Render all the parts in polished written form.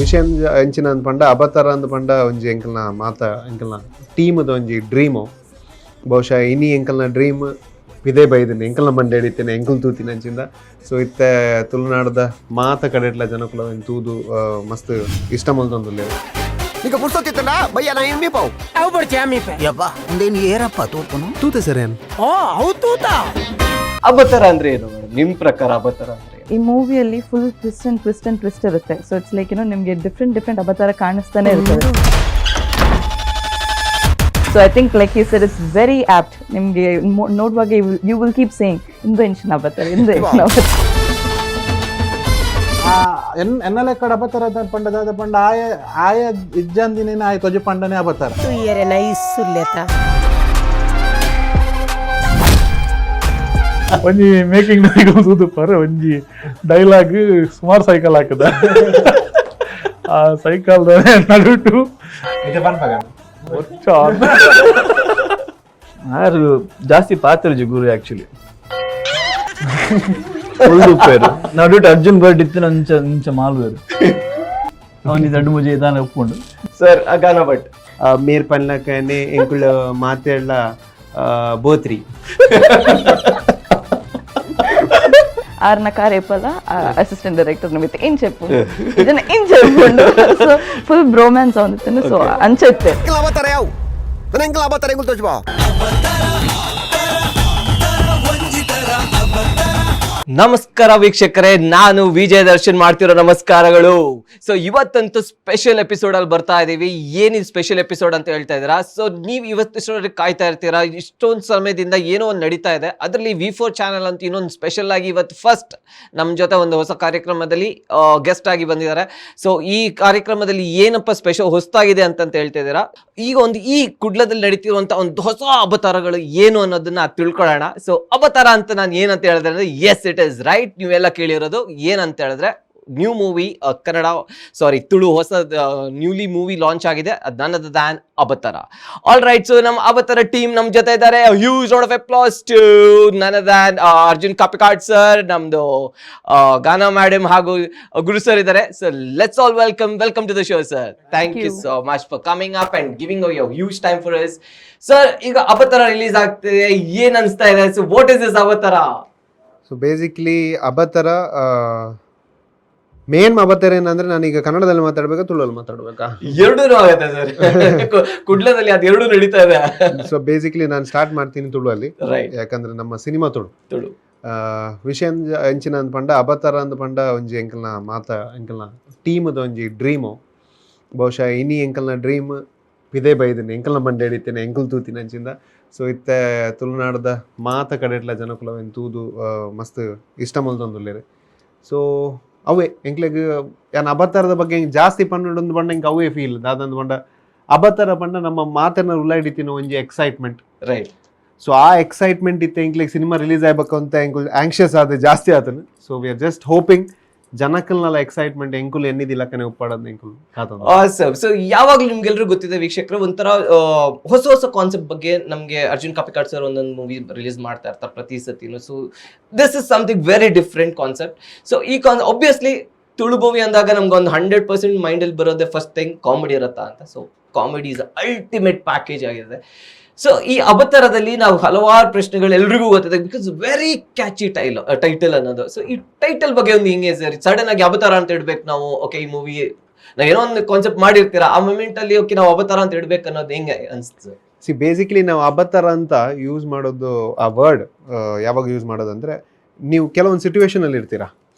ವಿಷಯ ಎಂಚಿನ ಅಂದ್ ಪಂಡ, ಅಬತರ ಅಂದ್ ಪಂಡ ಒಂಜಿ ಎಂಕಲ್ನ ಮಾತ ಎಂಕಲ್ನ ಟೀಮದ ಒಂಜಿ ಡ್ರೀಮು. ಬಹುಶಃ ಇನಿ ಎಂಕಲ್ನ ಡ್ರೀಮ್ ಪಿದೆ ಬೈದಿನಿ, ಎಂಕಲ್ನ ಮಂಡೆ ಹಿಡಿತೇನೆ, ಎಂಕಲ್ ತೂತಿನ ಅಂಚಿಂದ. ಸೊ ಇತ್ತೆ ತುಳುನಾಡದ ಮಾತ ಕಡೆಟ್ಲ ಜನಕುಲ ಅವೆನ್ ತೂದು ಮಸ್ತ್ ಇಷ್ಟ ಮಲ್ತೊಂದುಲ್ಲೆರ್. ನಿಕ ಪುರ್ಸೊತ್ತಿತ್ತಲ್ಲ ಬಯ್ಯ ನಾ ಏನು ಮೀಪಾವು. ಅವು ಬರ್ಚೆ ಮೀಪೆ. ಯಪ್ಪ, ಮುಂದೇನು ಏರಪ್ಪ ತೂಪನು? ತೂತೆ ಸರ್ ಏನು. ಓ, ಅವು ತೂತ. ಅಬತರ ಅಂದ್ರೆ ಏನು ಮೇಡಮ್? ನಿಮ್ ಪ್ರಕಾರ ಅಬತರ ಅಂದ್ರೆ ಏನು? ಈ ಮೂವಿಯಲ್ಲಿ full twist and twist and twist ಇರುತ್ತೆ. So it's like ಏನೋ ನಿಮಗೆ ಡಿಫ್ರೆಂಟ್ ಡಿಫ್ರೆಂಟ್ ಅವತಾರ ಕಾಣಿಸ್ತಾನೆ ಇರ್ತದೆ. So I think, like he said, it's very apt. ನಿಮಗೆ ನೋಡುವಾಗ you will keep saying, "ಇಂದು ಎಂಚಿನ ಅವತಾರ, ಇಂದು ಎಂಚಿನ ಅವತಾರ?" ಆ ಎನ್ ಎನ್ನಲೆ ಕಡ ಅಬತರ ಪಂಡ ದಾದ ಪಂಡ ಆಯ ಆಯ ಇಜ್ಜಂದಿನೇನೆ ಆಯ ತೊಜಿ ಪಂಡನೆ ಅಬತರ. ತುಯ್ಯರೆ ನೈಸ್ ಸುಲ್ಲೇತ. ಒಂಜಿ ಮೇಕಿಂಗ್ ತೂದುಪ್ಪರ್, ಒಂಜಿ ಡೈಲಾಗ್ ಸುಮಾರು ಸೈಕಲ್ ಹಾಕದ. ಆ ಸೈಕಲ್ ನಡುಟು ಒಚ್ಚ. ಆರು ಜಾಸ್ತಿ ಪಾತ್ರಜಿ ಗುರು ಆಕ್ಚುಲಿ ಉಳ್ದುಪ್ಪೇರು ನಡುಟು ಅರ್ಜುನ್ ಬರ್ಡ್ ಇತ್ತು, ಅಂಚ ಅಂಚ ಮಾಲ್ವೇರು ಅವನಿ ದಡ್ಡು ಮುಜೆ ಇದಾನೆ ಒಪ್ಕೊಂಡು. ಸರ್, ಗಾನ ಭಟ್. ಮೇರ್ ಪನ್ಲಕನೆ ಎಂಕುಳ ಮಾತೆಲ್ಲ ಬೋತ್ರಿ. ಆರ್ನ ಕಾರ್ ಏಪಲ್ಲ ಅಸಿಸ್ಟೆಂಟ್ ಡೈರೆಕ್ಟರ್ ನಿಮಿತ್ತ ಏನ್ చెప్పు, ಇದನ್ನ ಏನ್ చెప్పుಂಡು. So full bromance ಅವನಿತ್ತು. So ಅಂಚೆತ್ತೆ. ಎಂಕಲ್ ಅವತಾರ ಯಾವು? ನನ್ನ ಎಂಕಲ್ ಅವತಾರ ಎಂಕಲ್ ತೋಜಿ ಬಾ. ನಮಸ್ಕಾರ ವೀಕ್ಷಕರೇ, ನಾನು ವಿಜಯ್ ದರ್ಶನ್ ಮಾಡ್ತಿರೋ ನಮಸ್ಕಾರಗಳು. ಸೊ ಇವತ್ತಂತೂ ಸ್ಪೆಷಲ್ ಎಪಿಸೋಡ್ ಅಲ್ಲಿ ಬರ್ತಾ ಇದೀವಿ. ಏನಿದು ಸ್ಪೆಷಲ್ ಎಪಿಸೋಡ್ ಅಂತ ಹೇಳ್ತಾ ಇದ್ದೀರಾ? ಸೊ ನೀವು ಇವತ್ತು ಕಾಯ್ತಾ ಇರ್ತೀರಾ, ಇಷ್ಟೊಂದು ಸಮಯದಿಂದ ಏನೋ ಒಂದು ನಡೀತಾ ಇದೆ. ಅದರಲ್ಲಿ ವಿ4 ಚಾನಲ್ ಅಂತ ಇನ್ನೊಂದು ಸ್ಪೆಷಲ್ ಆಗಿ ಇವತ್ತು ಫಸ್ಟ್ ನಮ್ಮ ಜೊತೆ ಒಂದು ಹೊಸ ಕಾರ್ಯಕ್ರಮದಲ್ಲಿ ಗೆಸ್ಟ್ ಆಗಿ ಬಂದಿದ್ದಾರೆ. ಸೊ ಈ ಕಾರ್ಯಕ್ರಮದಲ್ಲಿ ಏನಪ್ಪ ಸ್ಪೆಷಲ್ ಹೊಸತಾಗಿದೆ ಅಂತಂತ ಹೇಳ್ತಾ ಇದ್ದೀರಾ? ಈಗ ಒಂದು ಈ ಕುಡ್ಲದಲ್ಲಿ ನಡೀತಿರುವಂತ ಒಂದು ಹೊಸ ಅವತಾರಗಳು ಏನು ಅನ್ನೋದನ್ನ ತಿಳ್ಕೊಳ್ಳೋಣ. ಸೊ ಅವತಾರ ಅಂತ ನಾನು ಏನಂತ ಹೇಳಿದ್ರೆ ಅಂದ್ರೆ, yes, it is right. ನೀವೆಲ್ಲ ಕೇಳಿರೋದು ಏನಂತ ಹೇಳಿದ್ರೆ, ನ್ಯೂ ಮೂವಿ ಕನ್ನಡ, ಸಾರಿ, ತುಳು ಹೊಸ newly movie launch ಆಗಿದೆ, ಅದು none other than ಅವತಾರ. All right, so ನಮ್ಮ ಅವತಾರ ಟೀಮ್ ನಮ್ಮ ಜೊತೆ ಇದ್ದಾರೆ. Huge round of applause to none other than Arjun Kapikad sir, ನಮ್ದು ಗಾನಾ ಮೇಡಮ್ ಹಾಗೂ ಗುರು ಸರ್ ಇದ್ದಾರೆ. So let's all welcome, welcome to the show, sir. Thank you you. So much for coming up and giving your huge time for us, sir. ಈಗ ಅವತಾರ release ಆಗ್ತಿದೆ, ಏನ್ ಅನ್ಸ್ತಾ ಇದೆ? So what is this ಅವತಾರ? So basically ಅಬತರ main ಅಬತರ ಏನಂದ್ರೆ, ನಾನೀಗ ಕನ್ನಡದಲ್ಲಿ ಮಾತಾಡ್ಬೇಕಾ, ತುಳುವಲ್ಲಿ ಮಾತಾಡ್ಬೇಕಾ? ಎರಡೂ ಆಗುತ್ತೆ ಸರ್. ಕುಡ್ಲದಲ್ಲಿ ಅದೆರಡು ನಡೀತಾ ಇದೆ. ಸೊ ಬೇಸಿಕ್ಲಿ ನಾನು ಸ್ಟಾರ್ಟ್ ಮಾಡ್ತೀನಿ ತುಳುವಲ್ಲಿ. ಯಾಕಂದ್ರೆ ನಮ್ಮ ಸಿನಿಮಾ ತುಳು. ತುಳು. ವಿಷಯ ಎಂಚಿನ ಅಂದ್ ಪಂಡ, ಅಬತರ ಅಂದ್ ಪಂಡ ಒಂಜಿ ಎಂಕಲ್ನ ಮಾತ ಎಂಕಲ್ನ ಟೀಮದ ಒಂಜಿ ಡ್ರೀಮು. ಬಹುಶಃ ಇನಿ ಎಂಕಲ್ನ ಡ್ರೀಮ್ ಪಿದೆ ಬೈದಿನಿ, ಎಂಕಲ್ನ ಮಂಡೆ ಹಿಡಿತೇನೆ, ಎಂಕಲ್ ತೂತಿನ ಅಂಚಿಂದ. ಸೊ ಇತ್ತೆ ತುಳುನಾಡದ ಮಾತ ಕಡೆಟ್ಲ ಜನಕುಲ ಅವೆನ್ ತೂದು ಮಸ್ತ್ ಇಷ್ಟ ಮಲ್ತೊಂದುಲ್ಲೆರ್. ಸೊ ಅವೇ ಎಂಕ್ಲೆಗ್ ಯಾನ್ ಅಬತಾರದ ಬಗ್ಗೆ ಎಂಕ್ ಜಾಸ್ತಿ ಪನ್ನೊಂದು ಪಂಡ, ಎಂಕ್ ಅವೇ ಫೀಲ್ ದಾದಂದು ಪಂಡ, ಅಬತರ ಪಂಡ ನಮ್ಮ ಮಾತನ್ನ ಉಳ್ಳಾಡಿತಿನ ಒಂಜಿ ಎಕ್ಸೈಟ್ಮೆಂಟ್. ಸೊ ಆ ಎಕ್ಸೈಟ್ಮೆಂಟ್ ಇತ್ತು. ಎಂಕ್ಲೆಗ್ ಸಿನಿಮಾ ರಿಲೀಸ್ ಆಗ್ಬೇಕು ಅಂತ ಎಂಕುಲ್ ಆಂಕ್ಷಿಯಸ್ ಆದ ಜಾಸ್ತಿ ಆತನು. So we are just hoping ಜನಕಲ್ನೆಲ್ಲ excitement ಎಂಕುಲ್ ಎನ್ನಿದಿಲ್ಲಕ್ಕನೆ ಉಪ್ಪಾಡೋದು ಎಂಕುಲ್ ಕಾತೊಂದು. ಆಸಮ್. ಸೊ ಯಾವಾಗಲೂ ನಿಮ್ಗೆಲ್ರಿಗೂ ಗೊತ್ತಿದೆ ವೀಕ್ಷಕರು, ಒಂಥರ ಹೊಸ ಹೊಸ ಕಾನ್ಸೆಪ್ಟ್ ಬಗ್ಗೆ ನಮಗೆ ಅರ್ಜುನ್ ಕಾಪಿಕಾಡ್ ಸರ್ ಒಂದೊಂದು ಮೂವಿ ರಿಲೀಸ್ ಮಾಡ್ತಾ ಇರ್ತಾರೆ ಪ್ರತಿ ಸತಿನೂ. So this is something very different concept. So ಈ ಕಾನ್ ಆಬ್ವಿಯಸ್ಲಿ ತುಳು ಮೂವಿ ಅಂದಾಗ ನಮ್ಗೆ ಒಂದು 100% ಮೈಂಡಲ್ಲಿ ಬರೋದೇ first thing comedy ಇರುತ್ತಾ ಅಂತ. So comedy is ultimate package ಆಗಿದೆ. ಸೊ ಈ ಅವತಾರದಲ್ಲಿ ನಾವು ಹಲವಾರು ಪ್ರಶ್ನೆಗಳು ಎಲ್ರಿಗೂ ಗೊತ್ತಿದೆ, because very catchy title ಅನ್ನೋದು. ಸೊ ಈ ಟೈಟಲ್ ಬಗ್ಗೆ ಒಂದು ಹಿಂಗೆ ಸರ್, ಸಡನ್ ಆಗಿ ಅವತಾರ ಅಂತ ಇಡ್ಬೇಕು ನಾವು, ಓಕೆ, ಈ ಮೂವಿ ನಾವ್ ಏನೋ ಒಂದು ಕಾನ್ಸೆಪ್ಟ್ ಮಾಡಿರ್ತೀರಾ, ಆ ಮೊಮೆಂಟ್ ಅಲ್ಲಿ ಓಕೆ, ನಾವು ಅವತಾರ ಅಂತ ಇಡ್ಬೇಕು ಅನ್ನೋದು ಹೆಂಗೆ ಅನ್ಸುತ್ತೆ? ಸಿ, ಬೇಸಿಕ್ಲಿ ನಾವು ಅಬತಾರ ಅಂತ ಯೂಸ್ ಮಾಡೋದು, ಆ ವರ್ಡ್ ಯಾವಾಗ ಯೂಸ್ ಮಾಡೋದು ಅಂದರೆ, ನೀವು ಕೆಲವೊಂದು ಸಿಚುವೇಶನ್ ಅಲ್ಲಿ ಇರ್ತೀರಾ,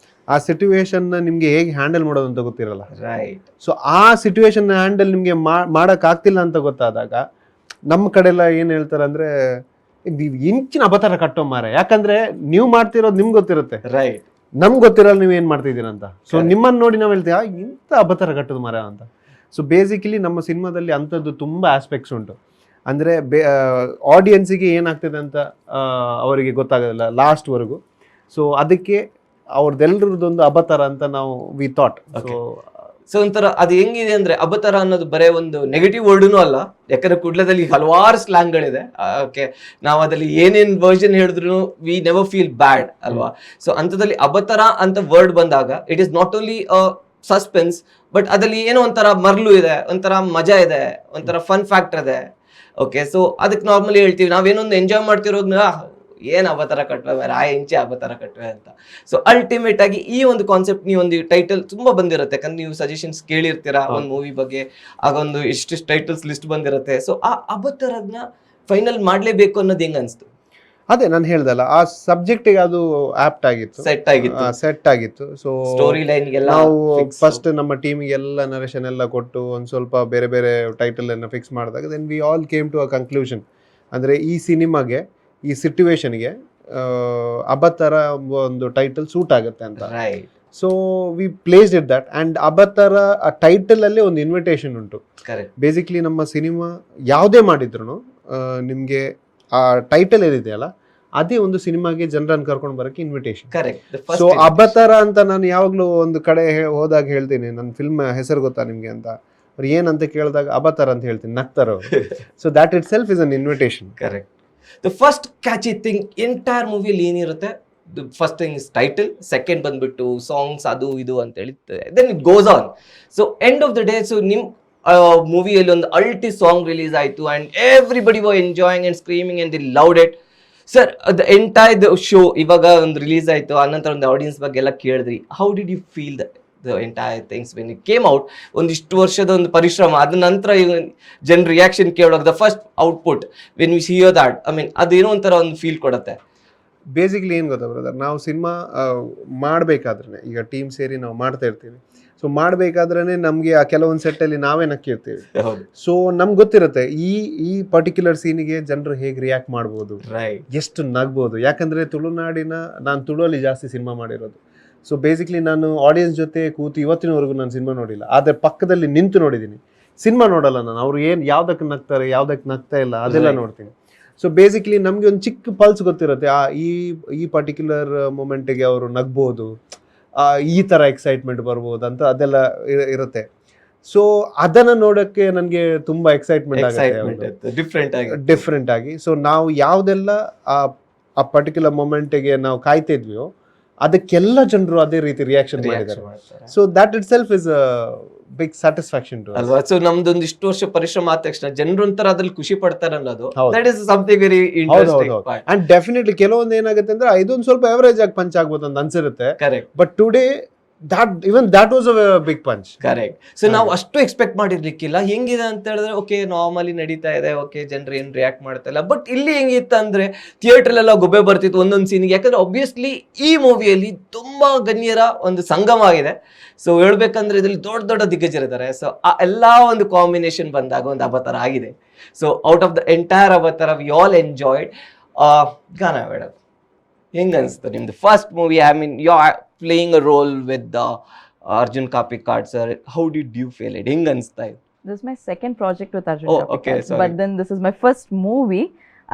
ಆ ಸಿಚುವೇಶನ್ನ ನಿಮಗೆ ಹೇಗೆ ಹ್ಯಾಂಡಲ್ ಮಾಡೋದು ಅಂತ ಗೊತ್ತಿರಲ್ಲ. ಸೊ ಆ ಸಿಚುವೇಶನ್ ಹ್ಯಾಂಡಲ್ ನಿಮಗೆ ಮಾಡಕ್ ಆಗ್ತಿಲ್ಲ ಅಂತ ಗೊತ್ತಾದಾಗ, ನಮ್ಮ ಕಡೆ ಎಲ್ಲ ಏನು ಹೇಳ್ತಾರೆ ಅಂದ್ರೆ, "ನೀವು ಇಂಚಿನ ಅಬತಾರ ಕಟ್ಟೋ ಮಾರೆ." ಯಾಕಂದ್ರೆ ನೀವು ಮಾಡ್ತಿರೋದು ನಿಮ್ಗೆ ಗೊತ್ತಿರುತ್ತೆ. ನಮ್ಗೆ ಗೊತ್ತಿರಲ್ಲ ನೀವು ಏನ್ ಮಾಡ್ತಿದ್ದೀರ ಅಂತ. ಸೊ ನಿಮ್ಮನ್ನ ನೋಡಿ ನಾವು ಹೇಳ್ತೀವಿ, "ಆ, ಇಂಥ ಅಬತಾರ ಕಟ್ಟೋದು ಮಾರ" ಅಂತ. ಸೊ ಬೇಸಿಕಲಿ ನಮ್ಮ ಸಿನಿಮಾದಲ್ಲಿ ಅಂಥದ್ದು ತುಂಬ ಆಸ್ಪೆಕ್ಟ್ಸ್ ಉಂಟು. ಅಂದರೆ ಬೇ ಆಡಿಯನ್ಸಿಗೆ ಏನಾಗ್ತಿದೆ ಅಂತ ಅವರಿಗೆ ಗೊತ್ತಾಗೋದಿಲ್ಲ ಲಾಸ್ಟ್ವರೆಗೂ. ಸೊ ಅದಕ್ಕೆ ಅವ್ರದ್ದೆಲ್ಲರದ್ದೊಂದು ಅಬತಾರ ಅಂತ ನಾವು we thought. So so ಒಂಥರ ಅದು ಹೆಂಗಿದೆ ಅಂದ್ರೆ, ಅಬತಾರ ಅನ್ನೋದು ಬರೇ ಒಂದು ನೆಗೆಟಿವ್ ವರ್ಡ್ನು ಅಲ್ಲ. ಯಾಕಂದ್ರೆ ಕುಡ್ಲದಲ್ಲಿ ಹಲವಾರು ಸ್ಲ್ಯಾಂಗ್ಗಳಿದೆ. ಓಕೆ, ನಾವು ಅದ್ರಲ್ಲಿ ಏನೇನ್ ವರ್ಷನ್ ಹೇಳಿದ್ರು we never feel bad, ಅಲ್ವಾ? ಸೊ ಅಂಥದ್ದಲ್ಲಿ ಅಬತಾರ ಅಂತ ವರ್ಡ್ ಬಂದಾಗ it is not only Suspense, but ಅದರಲ್ಲಿ ಏನೋ ಒಂಥರ ಮರ್ಲು ಇದೆ, ಒಂಥರ ಮಜಾ ಇದೆ, ಒಂಥರ ಫನ್ ಫ್ಯಾಕ್ಟರ್ ಇದೆ. ಓಕೆ, ಸೊ ಅದಕ್ಕೆ ನಾರ್ಮಲಿ ಹೇಳ್ತೀವಿ, ನಾವೇನೊಂದು ಎಂಜಾಯ್ ಮಾಡ್ತಿರೋದ್ನ ಏನ್ ಅಬತರ ಕಟ್ವೆ ಬೇರೆ ಆ ಇಂಚೆ ಅಬತರ ಕಟ್ವೆ ಅಂತ. ಸೊ ಅಲ್ಟಿಮೇಟ್ ಆಗಿ ಈ ಒಂದು ಕಾನ್ಸೆಪ್ಟ್, ನೀವು ಒಂದು ಟೈಟಲ್ ತುಂಬಾ ಬಂದಿರುತ್ತೆ, ಯಾಕಂದ್ರೆ ನೀವು ಸಜೆಷನ್ಸ್ ಕೇಳಿರ್ತೀರಾ ಒಂದು ಮೂವಿ ಬಗ್ಗೆ, ಆಗ ಒಂದು ಇಷ್ಟಿಷ್ಟು ಟೈಟಲ್ಸ್ ಲಿಸ್ಟ್ ಬಂದಿರುತ್ತೆ. ಸೊ ಆ ಅಬತರದ್ನ ಫೈನಲ್ ಮಾಡ್ಲೇಬೇಕು ಅನ್ನೋದು ಹೆಂಗ್ ಅನ್ಸ್ತು? ಅದೇ ನಾನು ಹೇಳ್ದಲ್ಲ, ಆ ಸಬ್ಜೆಕ್ಟಿಗೆ ಅದು ಆಪ್ಟ್ ಆಗಿತ್ತು. ಸೆಟ್ ಆಗಿತ್ತು. ಸೆಟ್ ಆಗಿತ್ತು. So story line ಎಲ್ಲ ನಾವು fix. First ನಮ್ಮ ಟೀಮಿಗೆ ಎಲ್ಲ ನರೇಶನ್ ಎಲ್ಲ ಕೊಟ್ಟು ಒಂದು ಸ್ವಲ್ಪ ಬೇರೆ ಬೇರೆ ಟೈಟಲ್ ಅನ್ನು ಫಿಕ್ಸ್ ಮಾಡಿದಾಗ, then we all came to a conclusion. ಅಂದರೆ ಈ ಸಿನಿಮಾಗೆ, ಈ ಸಿಟ್ಯುವೇಶನ್ಗೆ ಅಬತರ ಒಂದು ಟೈಟಲ್ ಸೂಟ್ ಆಗುತ್ತೆ ಅಂತ. So we placed it that, and ಅಬತರ ಆ ಟೈಟಲ್ ಅಲ್ಲಿ ಒಂದು ಇನ್ವಿಟೇಷನ್ ಉಂಟು. ಬೇಸಿಕ್ಲಿ ನಮ್ಮ ಸಿನಿಮಾ ಯಾವುದೇ ಮಾಡಿದ್ರು ನಿಮಗೆ ಆ ಟೈಟಲ್ ಏನಿದೆಯಲ್ಲ, ಅದೇ ಒಂದು ಸಿನಿಮಾಗೆ ಜನರನ್ನು ಕರ್ಕೊಂಡು ಬರೋಕ್ಕೆ ಇನ್ವಿಟೇಷನ್. ಸೊ ಅಬತರ ಅಂತ ನಾನು ಯಾವಾಗಲೂ ಒಂದು ಕಡೆ ಹೋದಾಗ ಹೇಳ್ತೀನಿ, ನನ್ನ ಫಿಲ್ಮ್ ಹೆಸರು ಗೊತ್ತಾ ನಿಮಗೆ ಅಂತ. ಅವ್ರು ಏನಂತ ಕೇಳಿದಾಗ ಅಬತರ ಅಂತ ಹೇಳ್ತೀನಿ, ನಗ್ತಾರ ಅವರು. So that itself is an invitation. Correct. The first catchy thing entire ಮೂವಿಯಲ್ಲಿ ಏನಿರುತ್ತೆ, first thing is title, second ಬಂದ್ಬಿಟ್ಟು ಸಾಂಗ್ಸ್, ಅದು ಇದು ಅಂತ ಹೇಳಿ, then it goes on. So end of the day, so ನಿಮ್ ಮೂವಿಯಲ್ಲಿ ಒಂದು ಅಲ್ಟಿ ಸಾಂಗ್ ರಿಲೀಸ್ ಆಯಿತು and everybody were enjoying and screaming and they loved it. Sir, the entire the show ಇವಾಗ ಒಂದು ರಿಲೀಸ್ ಆಯಿತು, ಆನಂತರ ಒಂದು ಆಡಿಯನ್ಸ್ ಬಗ್ಗೆ ಎಲ್ಲ ಕೇಳಿದ್ರಿ. How did you feel the entire things when it came out? ಒಂದಿಷ್ಟು ವರ್ಷದ ಒಂದು ಪರಿಶ್ರಮ, ಅದ ನಂತರ ಜನ ರಿಯಾಕ್ಷನ್ ಕೇಳುವಾಗ, the first output when you hear that, I mean, ಅದೇನೋ ಒಂಥರ ಒಂದು ಫೀಲ್ ಕೊಡುತ್ತೆ. ಬೇಸಿಕ್ಲಿ ಏನು ಗೊತ್ತಾ ಬ್ರದರ್, ನಾವು ಸಿನಿಮಾ ಮಾಡಬೇಕಾದ್ರೆ, ಈಗ ಟೀಮ್ ಸೇರಿ ನಾವು ಮಾಡ್ತಾ ಇರ್ತೀವಿ. ಸೊ ಮಾಡಬೇಕಾದ್ರೆ ನಮಗೆ ಆ ಕೆಲವೊಂದು ಸೆಟ್ಟಲ್ಲಿ ನಾವೇ ನಕ್ಕಿರ್ತೀವಿ. ಸೊ ನಮ್ಗೆ ಗೊತ್ತಿರುತ್ತೆ, ಈ ಈ ಪರ್ಟಿಕ್ಯುಲರ್ ಸೀನಿಗೆ ಜನರು ಹೇಗೆ ರಿಯಾಕ್ಟ್ ಮಾಡ್ಬೋದು, ಎಷ್ಟು ನಗ್ಬೋದು. ಯಾಕಂದರೆ ತುಳುನಾಡಿನ, ನಾನು ತುಳುವಲ್ಲಿ ಜಾಸ್ತಿ ಸಿನಿಮಾ ಮಾಡಿರೋದು. ಸೊ ಬೇಸಿಕ್ಲಿ ನಾನು ಆಡಿಯನ್ಸ್ ಜೊತೆ ಕೂತು ಇವತ್ತಿನವರೆಗೂ ನಾನು ಸಿನಿಮಾ ನೋಡಿಲ್ಲ. ಆದರೆ ಪಕ್ಕದಲ್ಲಿ ನಿಂತು ನೋಡಿದ್ದೀನಿ. ಸಿನಿಮಾ ನೋಡಲ್ಲ ನಾನು. ಅವ್ರು ಏನು, ಯಾವ್ದಕ್ಕೆ ನಗ್ತಾರೆ, ಯಾವ್ದಕ್ಕೆ ನಗ್ತಾ ಇಲ್ಲ, ಅದೆಲ್ಲ ನೋಡ್ತೀನಿ. ಸೊ ಬೇಸಿಕ್ಲಿ ನಮಗೆ ಒಂದು ಚಿಕ್ಕ ಪಲ್ಸ್ ಗೊತ್ತಿರುತ್ತೆ, ಆ ಈ ಈ ಪರ್ಟಿಕ್ಯುಲರ್ ಮೂಮೆಂಟಿಗೆ ಅವರು ನಗ್ಬೋದು, ಈ ಥರ ಎಕ್ಸೈಟ್ಮೆಂಟ್ ಬರ್ಬೋದು ಅಂತ, ಅದೆಲ್ಲ ಇರುತ್ತೆ. ಸೊ ಅದನ್ನು ನೋಡೋಕ್ಕೆ ನನಗೆ ತುಂಬ ಎಕ್ಸೈಟ್ಮೆಂಟ್ ಆಗುತ್ತೆ. ಎಕ್ಸೈಟ್ಮೆಂಟ್ ಡಿಫ್ರೆಂಟ್ ಆಗಿ. ಡಿಫ್ರೆಂಟ್ ಆಗಿ. ಸೊ ನಾವು ಯಾವುದೆಲ್ಲ ಆ ಆ ಪರ್ಟಿಕ್ಯುಲರ್ ಮೂಮೆಂಟಿಗೆ ನಾವು ಕಾಯ್ತಿದ್ವಿಯೋ, ಅದಕ್ಕೆಲ್ಲ ಜನರು ಅದೇ ರೀತಿ ರಿಯಾಕ್ಷನ್ ಮಾಡಿದ್ದಾರೆ. So that itself is a big satisfaction to ಅಲ್ವಾ? ಸೊ ನಮ್ದೊಂದು ಇಷ್ಟು ವರ್ಷ ಪರಿಶ್ರಮ ಆದ ತಕ್ಷಣ ಜನರು ಒಂಥರ ಅದ್ರಲ್ಲಿ ಖುಷಿ ಪಡ್ತಾರೆ ಅನ್ನೋದು, ಹೌದು. That is something very interesting. And definitely ಕೆಲವೊಂದು ಏನಾಗುತ್ತೆ ಅಂದ್ರೆ, ಇದೊಂದು ಸ್ವಲ್ಪ ಅವರೇಜ್ ಆಗಿ ಪಂಚ್ ಆಗ್ಬೋದು ಅಂತ ಅನ್ಸಿರುತ್ತೆ. But today that even that was a big punch. Correct. So ನಾವು ಅಷ್ಟು ಎಕ್ಸ್ಪೆಕ್ಟ್ ಮಾಡಿರ್ಲಿಕ್ಕಿಲ್ಲ. ಹೆಂಗಿದೆ ಅಂತ ಹೇಳಿದ್ರೆ, ಓಕೆ, ನಾರ್ಮಲಿ ನಡೀತಾ ಇದೆ, ಓಕೆ, ಜನರು ಏನು ರಿಯಾಕ್ಟ್ ಮಾಡ್ತಾ ಇಲ್ಲ. ಬಟ್ ಇಲ್ಲಿ ಹೆಂಗಿತ್ತು ಅಂದ್ರೆ, ಥಿಯೇಟರ್ ಎಲ್ಲ ಗೊಬ್ಬೆ ಬರ್ತಿತ್ತು ಒಂದೊಂದು ಸೀನ್ಗೆ. ಯಾಕಂದ್ರೆ ಆಬ್ವಿಯಸ್ಲಿ ಈ ಮೂವಿಯಲ್ಲಿ ತುಂಬಾ ಗಣ್ಯರ ಒಂದು ಸಂಗಮ ಆಗಿದೆ. ಸೊ ಹೇಳ್ಬೇಕಂದ್ರೆ ಇದರಲ್ಲಿ ದೊಡ್ಡ ದೊಡ್ಡ ದಿಗ್ಗಜರಿದ್ದಾರೆ. ಸೊ ಆ ಎಲ್ಲಾ ಒಂದು ಕಾಂಬಿನೇಷನ್ ಬಂದಾಗ ಒಂದು ಅಬತರ ಆಗಿದೆ. So out of the entire Avatar, we all enjoyed. ಗಾನ ಮೇಡಮ್, ಹೆಂಗ್ ಅನ್ಸ್ತು ನಿಮ್ದು first movie? I mean, you are playing a role with Arjun Kapikad sir. How did you feel it? ಹೆಂಗ್ ಅನ್ಸ್ತಾ ಇತ್ತು? This is my second project with Arjun Oh, Kapikad. Okay, sorry. But then this is my first movie.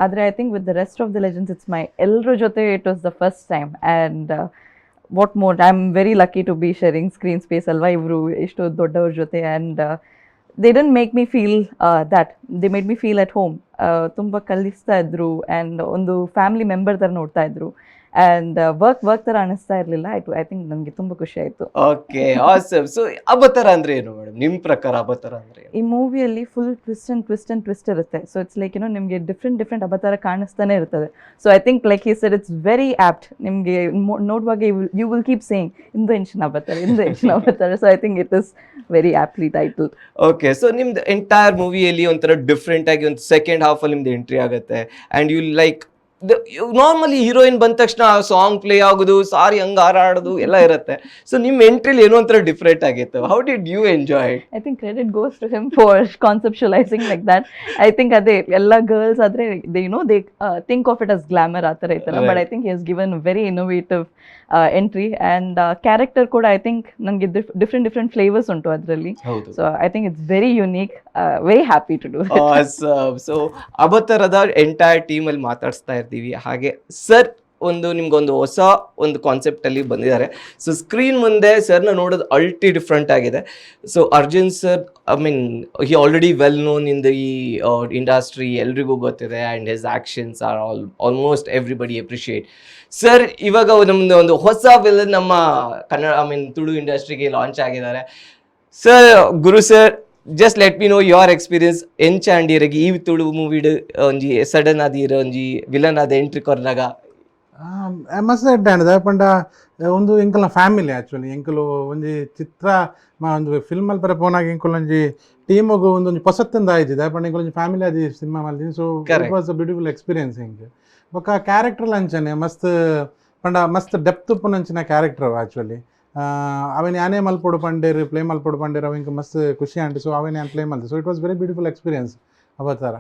ಆದರೆ I think with the rest of the legends, it's my ಎಲ್ಲರ ಜೊತೆ it was the first time. And what more, I am very lucky to be sharing screen space ಅಲ್ವಾ, ಇವರು ಇಷ್ಟು ದೊಡ್ಡವ್ರ ಜೊತೆ. And they didn't make me feel that, they made me feel at home. ತುಂಬ ಕಲಿಸ್ತಾ ಇದ್ರು ಆ್ಯಂಡ್ ಒಂದು family member ಥರ ನೋಡ್ತಾ ಇದ್ರು. And work work ಥರ ಅನಿಸ್ತಾ ಇರಲಿಲ್ಲ. I think ನನಗೆ ತುಂಬ ಖುಷಿ ಆಯಿತು. Okay, awesome. So ಅಬತರ ಅಂದ್ರೆ ಏನು ಮೇಡಮ್? ನಿಮ್ ಪ್ರಕಾರ ಅಬತರ ಅಂದ್ರೆ ಏನು? ಈ ಮೂವಿಯಲ್ಲಿ full twist and twist and twist ಇರುತ್ತೆ. So it's like ಏನೋ ನಿಮಗೆ ಡಿಫ್ರೆಂಟ್ ಡಿಫ್ರೆಂಟ್ ಅವತಾರ ಕಾಣಿಸ್ತಾನೆ ಇರ್ತದೆ. So I think, like he said, it's very apt. ನಿಮಗೆ ನೋಡುವಾಗ you will keep saying, ಇಂದು ಎಂಚಿನ ಅವತಾರ, ಇಂದು ಎಂಚಿನ ಅವತಾರ. So I think it is very aptly titled. Okay, so ನಿಮ್ದು ಎಂಟೈರ್ ಮೂವಿಯಲ್ಲಿ ಒಂಥರ ಡಿಫ್ರೆಂಟ್ ಆಗಿ ಒಂದು ಸೆಕೆಂಡ್ ಹಾಫ್ ಅಲ್ಲಿ ನಿಮ್ದು ಎಂಟ್ರಿ ಆಗುತ್ತೆ. And you like, normally heroine ಬಂದ ತಕ್ಷಣ ಸಾಂಗ್ ಪ್ಲೇ ಆಗೋದು, ಸಾರಿ ಹಂಗ ಹಾರಾಡೋದು ಎಲ್ಲ ಇರುತ್ತೆ. ಸೊ ನಿಮ್ಮ ಎಂಟ್ರಿಲಿ ಏನೋ ಒಂಥರ ಡಿಫ್ರೆಂಟ್ ಆಗಿತ್ತು. How did you enjoy? I think credit goes to him for conceptualizing like that. I think ಅದೇ ಎಲ್ಲ ಗರ್ಲ್ಸ್ ಆದರೆ they think of it as glamour, ಆ ಥರ ಇತ್ತಲ್ಲ. But I think he's given very innovative entry and character ಕೂಡ. I think ನನಗೆ different different flavours ಉಂಟು ಅದರಲ್ಲಿ. So I think it's very unique, very happy to do. So ಅಬತರದ entire team ಅಲ್ಲಿ ಮಾತಾಡಿಸ್ತಾ ಇರ್ತೀವಿ. ಹಾಗೆ ಸರ್. ಒಂದು ನಿಮ್ಗೊಂದು ಹೊಸ ಒಂದು ಕಾನ್ಸೆಪ್ಟಲ್ಲಿ ಬಂದಿದ್ದಾರೆ. ಸೊ ಸ್ಕ್ರೀನ್ ಮುಂದೆ ಸರ್ನ ನೋಡೋದು ಅಲ್ಟಿ ಡಿಫ್ರೆಂಟ್ ಆಗಿದೆ. So Arjun sir, I mean, he already well known in the industry, ಎಲ್ರಿಗೂ ಗೊತ್ತಿದೆ, and his actions are almost everybody appreciate. Sir, ಇವಾಗ ನಮ್ಮದು ಒಂದು ಹೊಸ ವಿಲನ್ ನಮ್ಮ ಕನ್ನಡ, I mean Tulu ಇಂಡಸ್ಟ್ರಿಗೆ ಲಾಂಚ್ ಆಗಿದ್ದಾರೆ. Sir, Guru sir, just let me know your experience. ಎಂಚ ಅಂಡಿರಗೆ ಈ ತುಳು ಮೂವಿಡ್ ಒಂಜಿ ಸಡನ್ ಆದಿರ ಒಂಜಿ ವಿಲನ್ ಆದ ಎಂಟ್ರಿ ಕೊರ್ನಾಗ? ಮಸ್ತ್ ಎಡ್ಡೆ ಆಂಡ್ ದಾಯೆ ಪಂಡ ಒಂದು ಎಂಕಲ್ನ ಫ್ಯಾಮಿಲಿ ಆ್ಯಕ್ಚುಲಿ. ಎಂಕುಲು ಒಂಜಿ ಚಿತ್ರ ಒಂದು ಫಿಲ್ಮ್ ಮಲ್ಪರೆ ಪೋನಾಗ ಎಂಕುಲು ಒಂಜಿ ಟೀಮುಗು ಒಂದೊಂಜಿ ಪೊಸತ್ತಂದ ಆಯ್ತು. ದಾಯೆ ಪಂಡ ಎಂಕುಲು ಒಂಜಿ family Adi cinema ಮಲ್ದಿನಿ. So it was a beautiful experience ಎಂಕ್. ಬೊಕ್ಕ ಕ್ಯಾರೆಕ್ಟರ್ ಅಂಚನೆ ಮಸ್ತ್ ಪಂಡ ಮಸ್ತ್ ಡೆಪ್ತ್ ಉಪ್ಪುನಂಚಿನ ಕ್ಯಾರೆಕ್ಟರ್ ಆ್ಯಕ್ಚುಲಿ. ಅವೆನ್ ಯಾನೇ ಮಲ್ಪೊಡು ಪಂಡೇರು, ಪ್ಲೇ ಮಲ್ಪೊಡು ಪಂಡೇರು, ಅವ ಎಂಕ್ ಮಸ್ತ್ ಖುಷಿ ಆಂಡ್. ಸೊ ಅವೆನ್ ಯಾನ್ ಪ್ಲೇ ಮಲ್ತೆ. So it was very beautiful experience Avatara.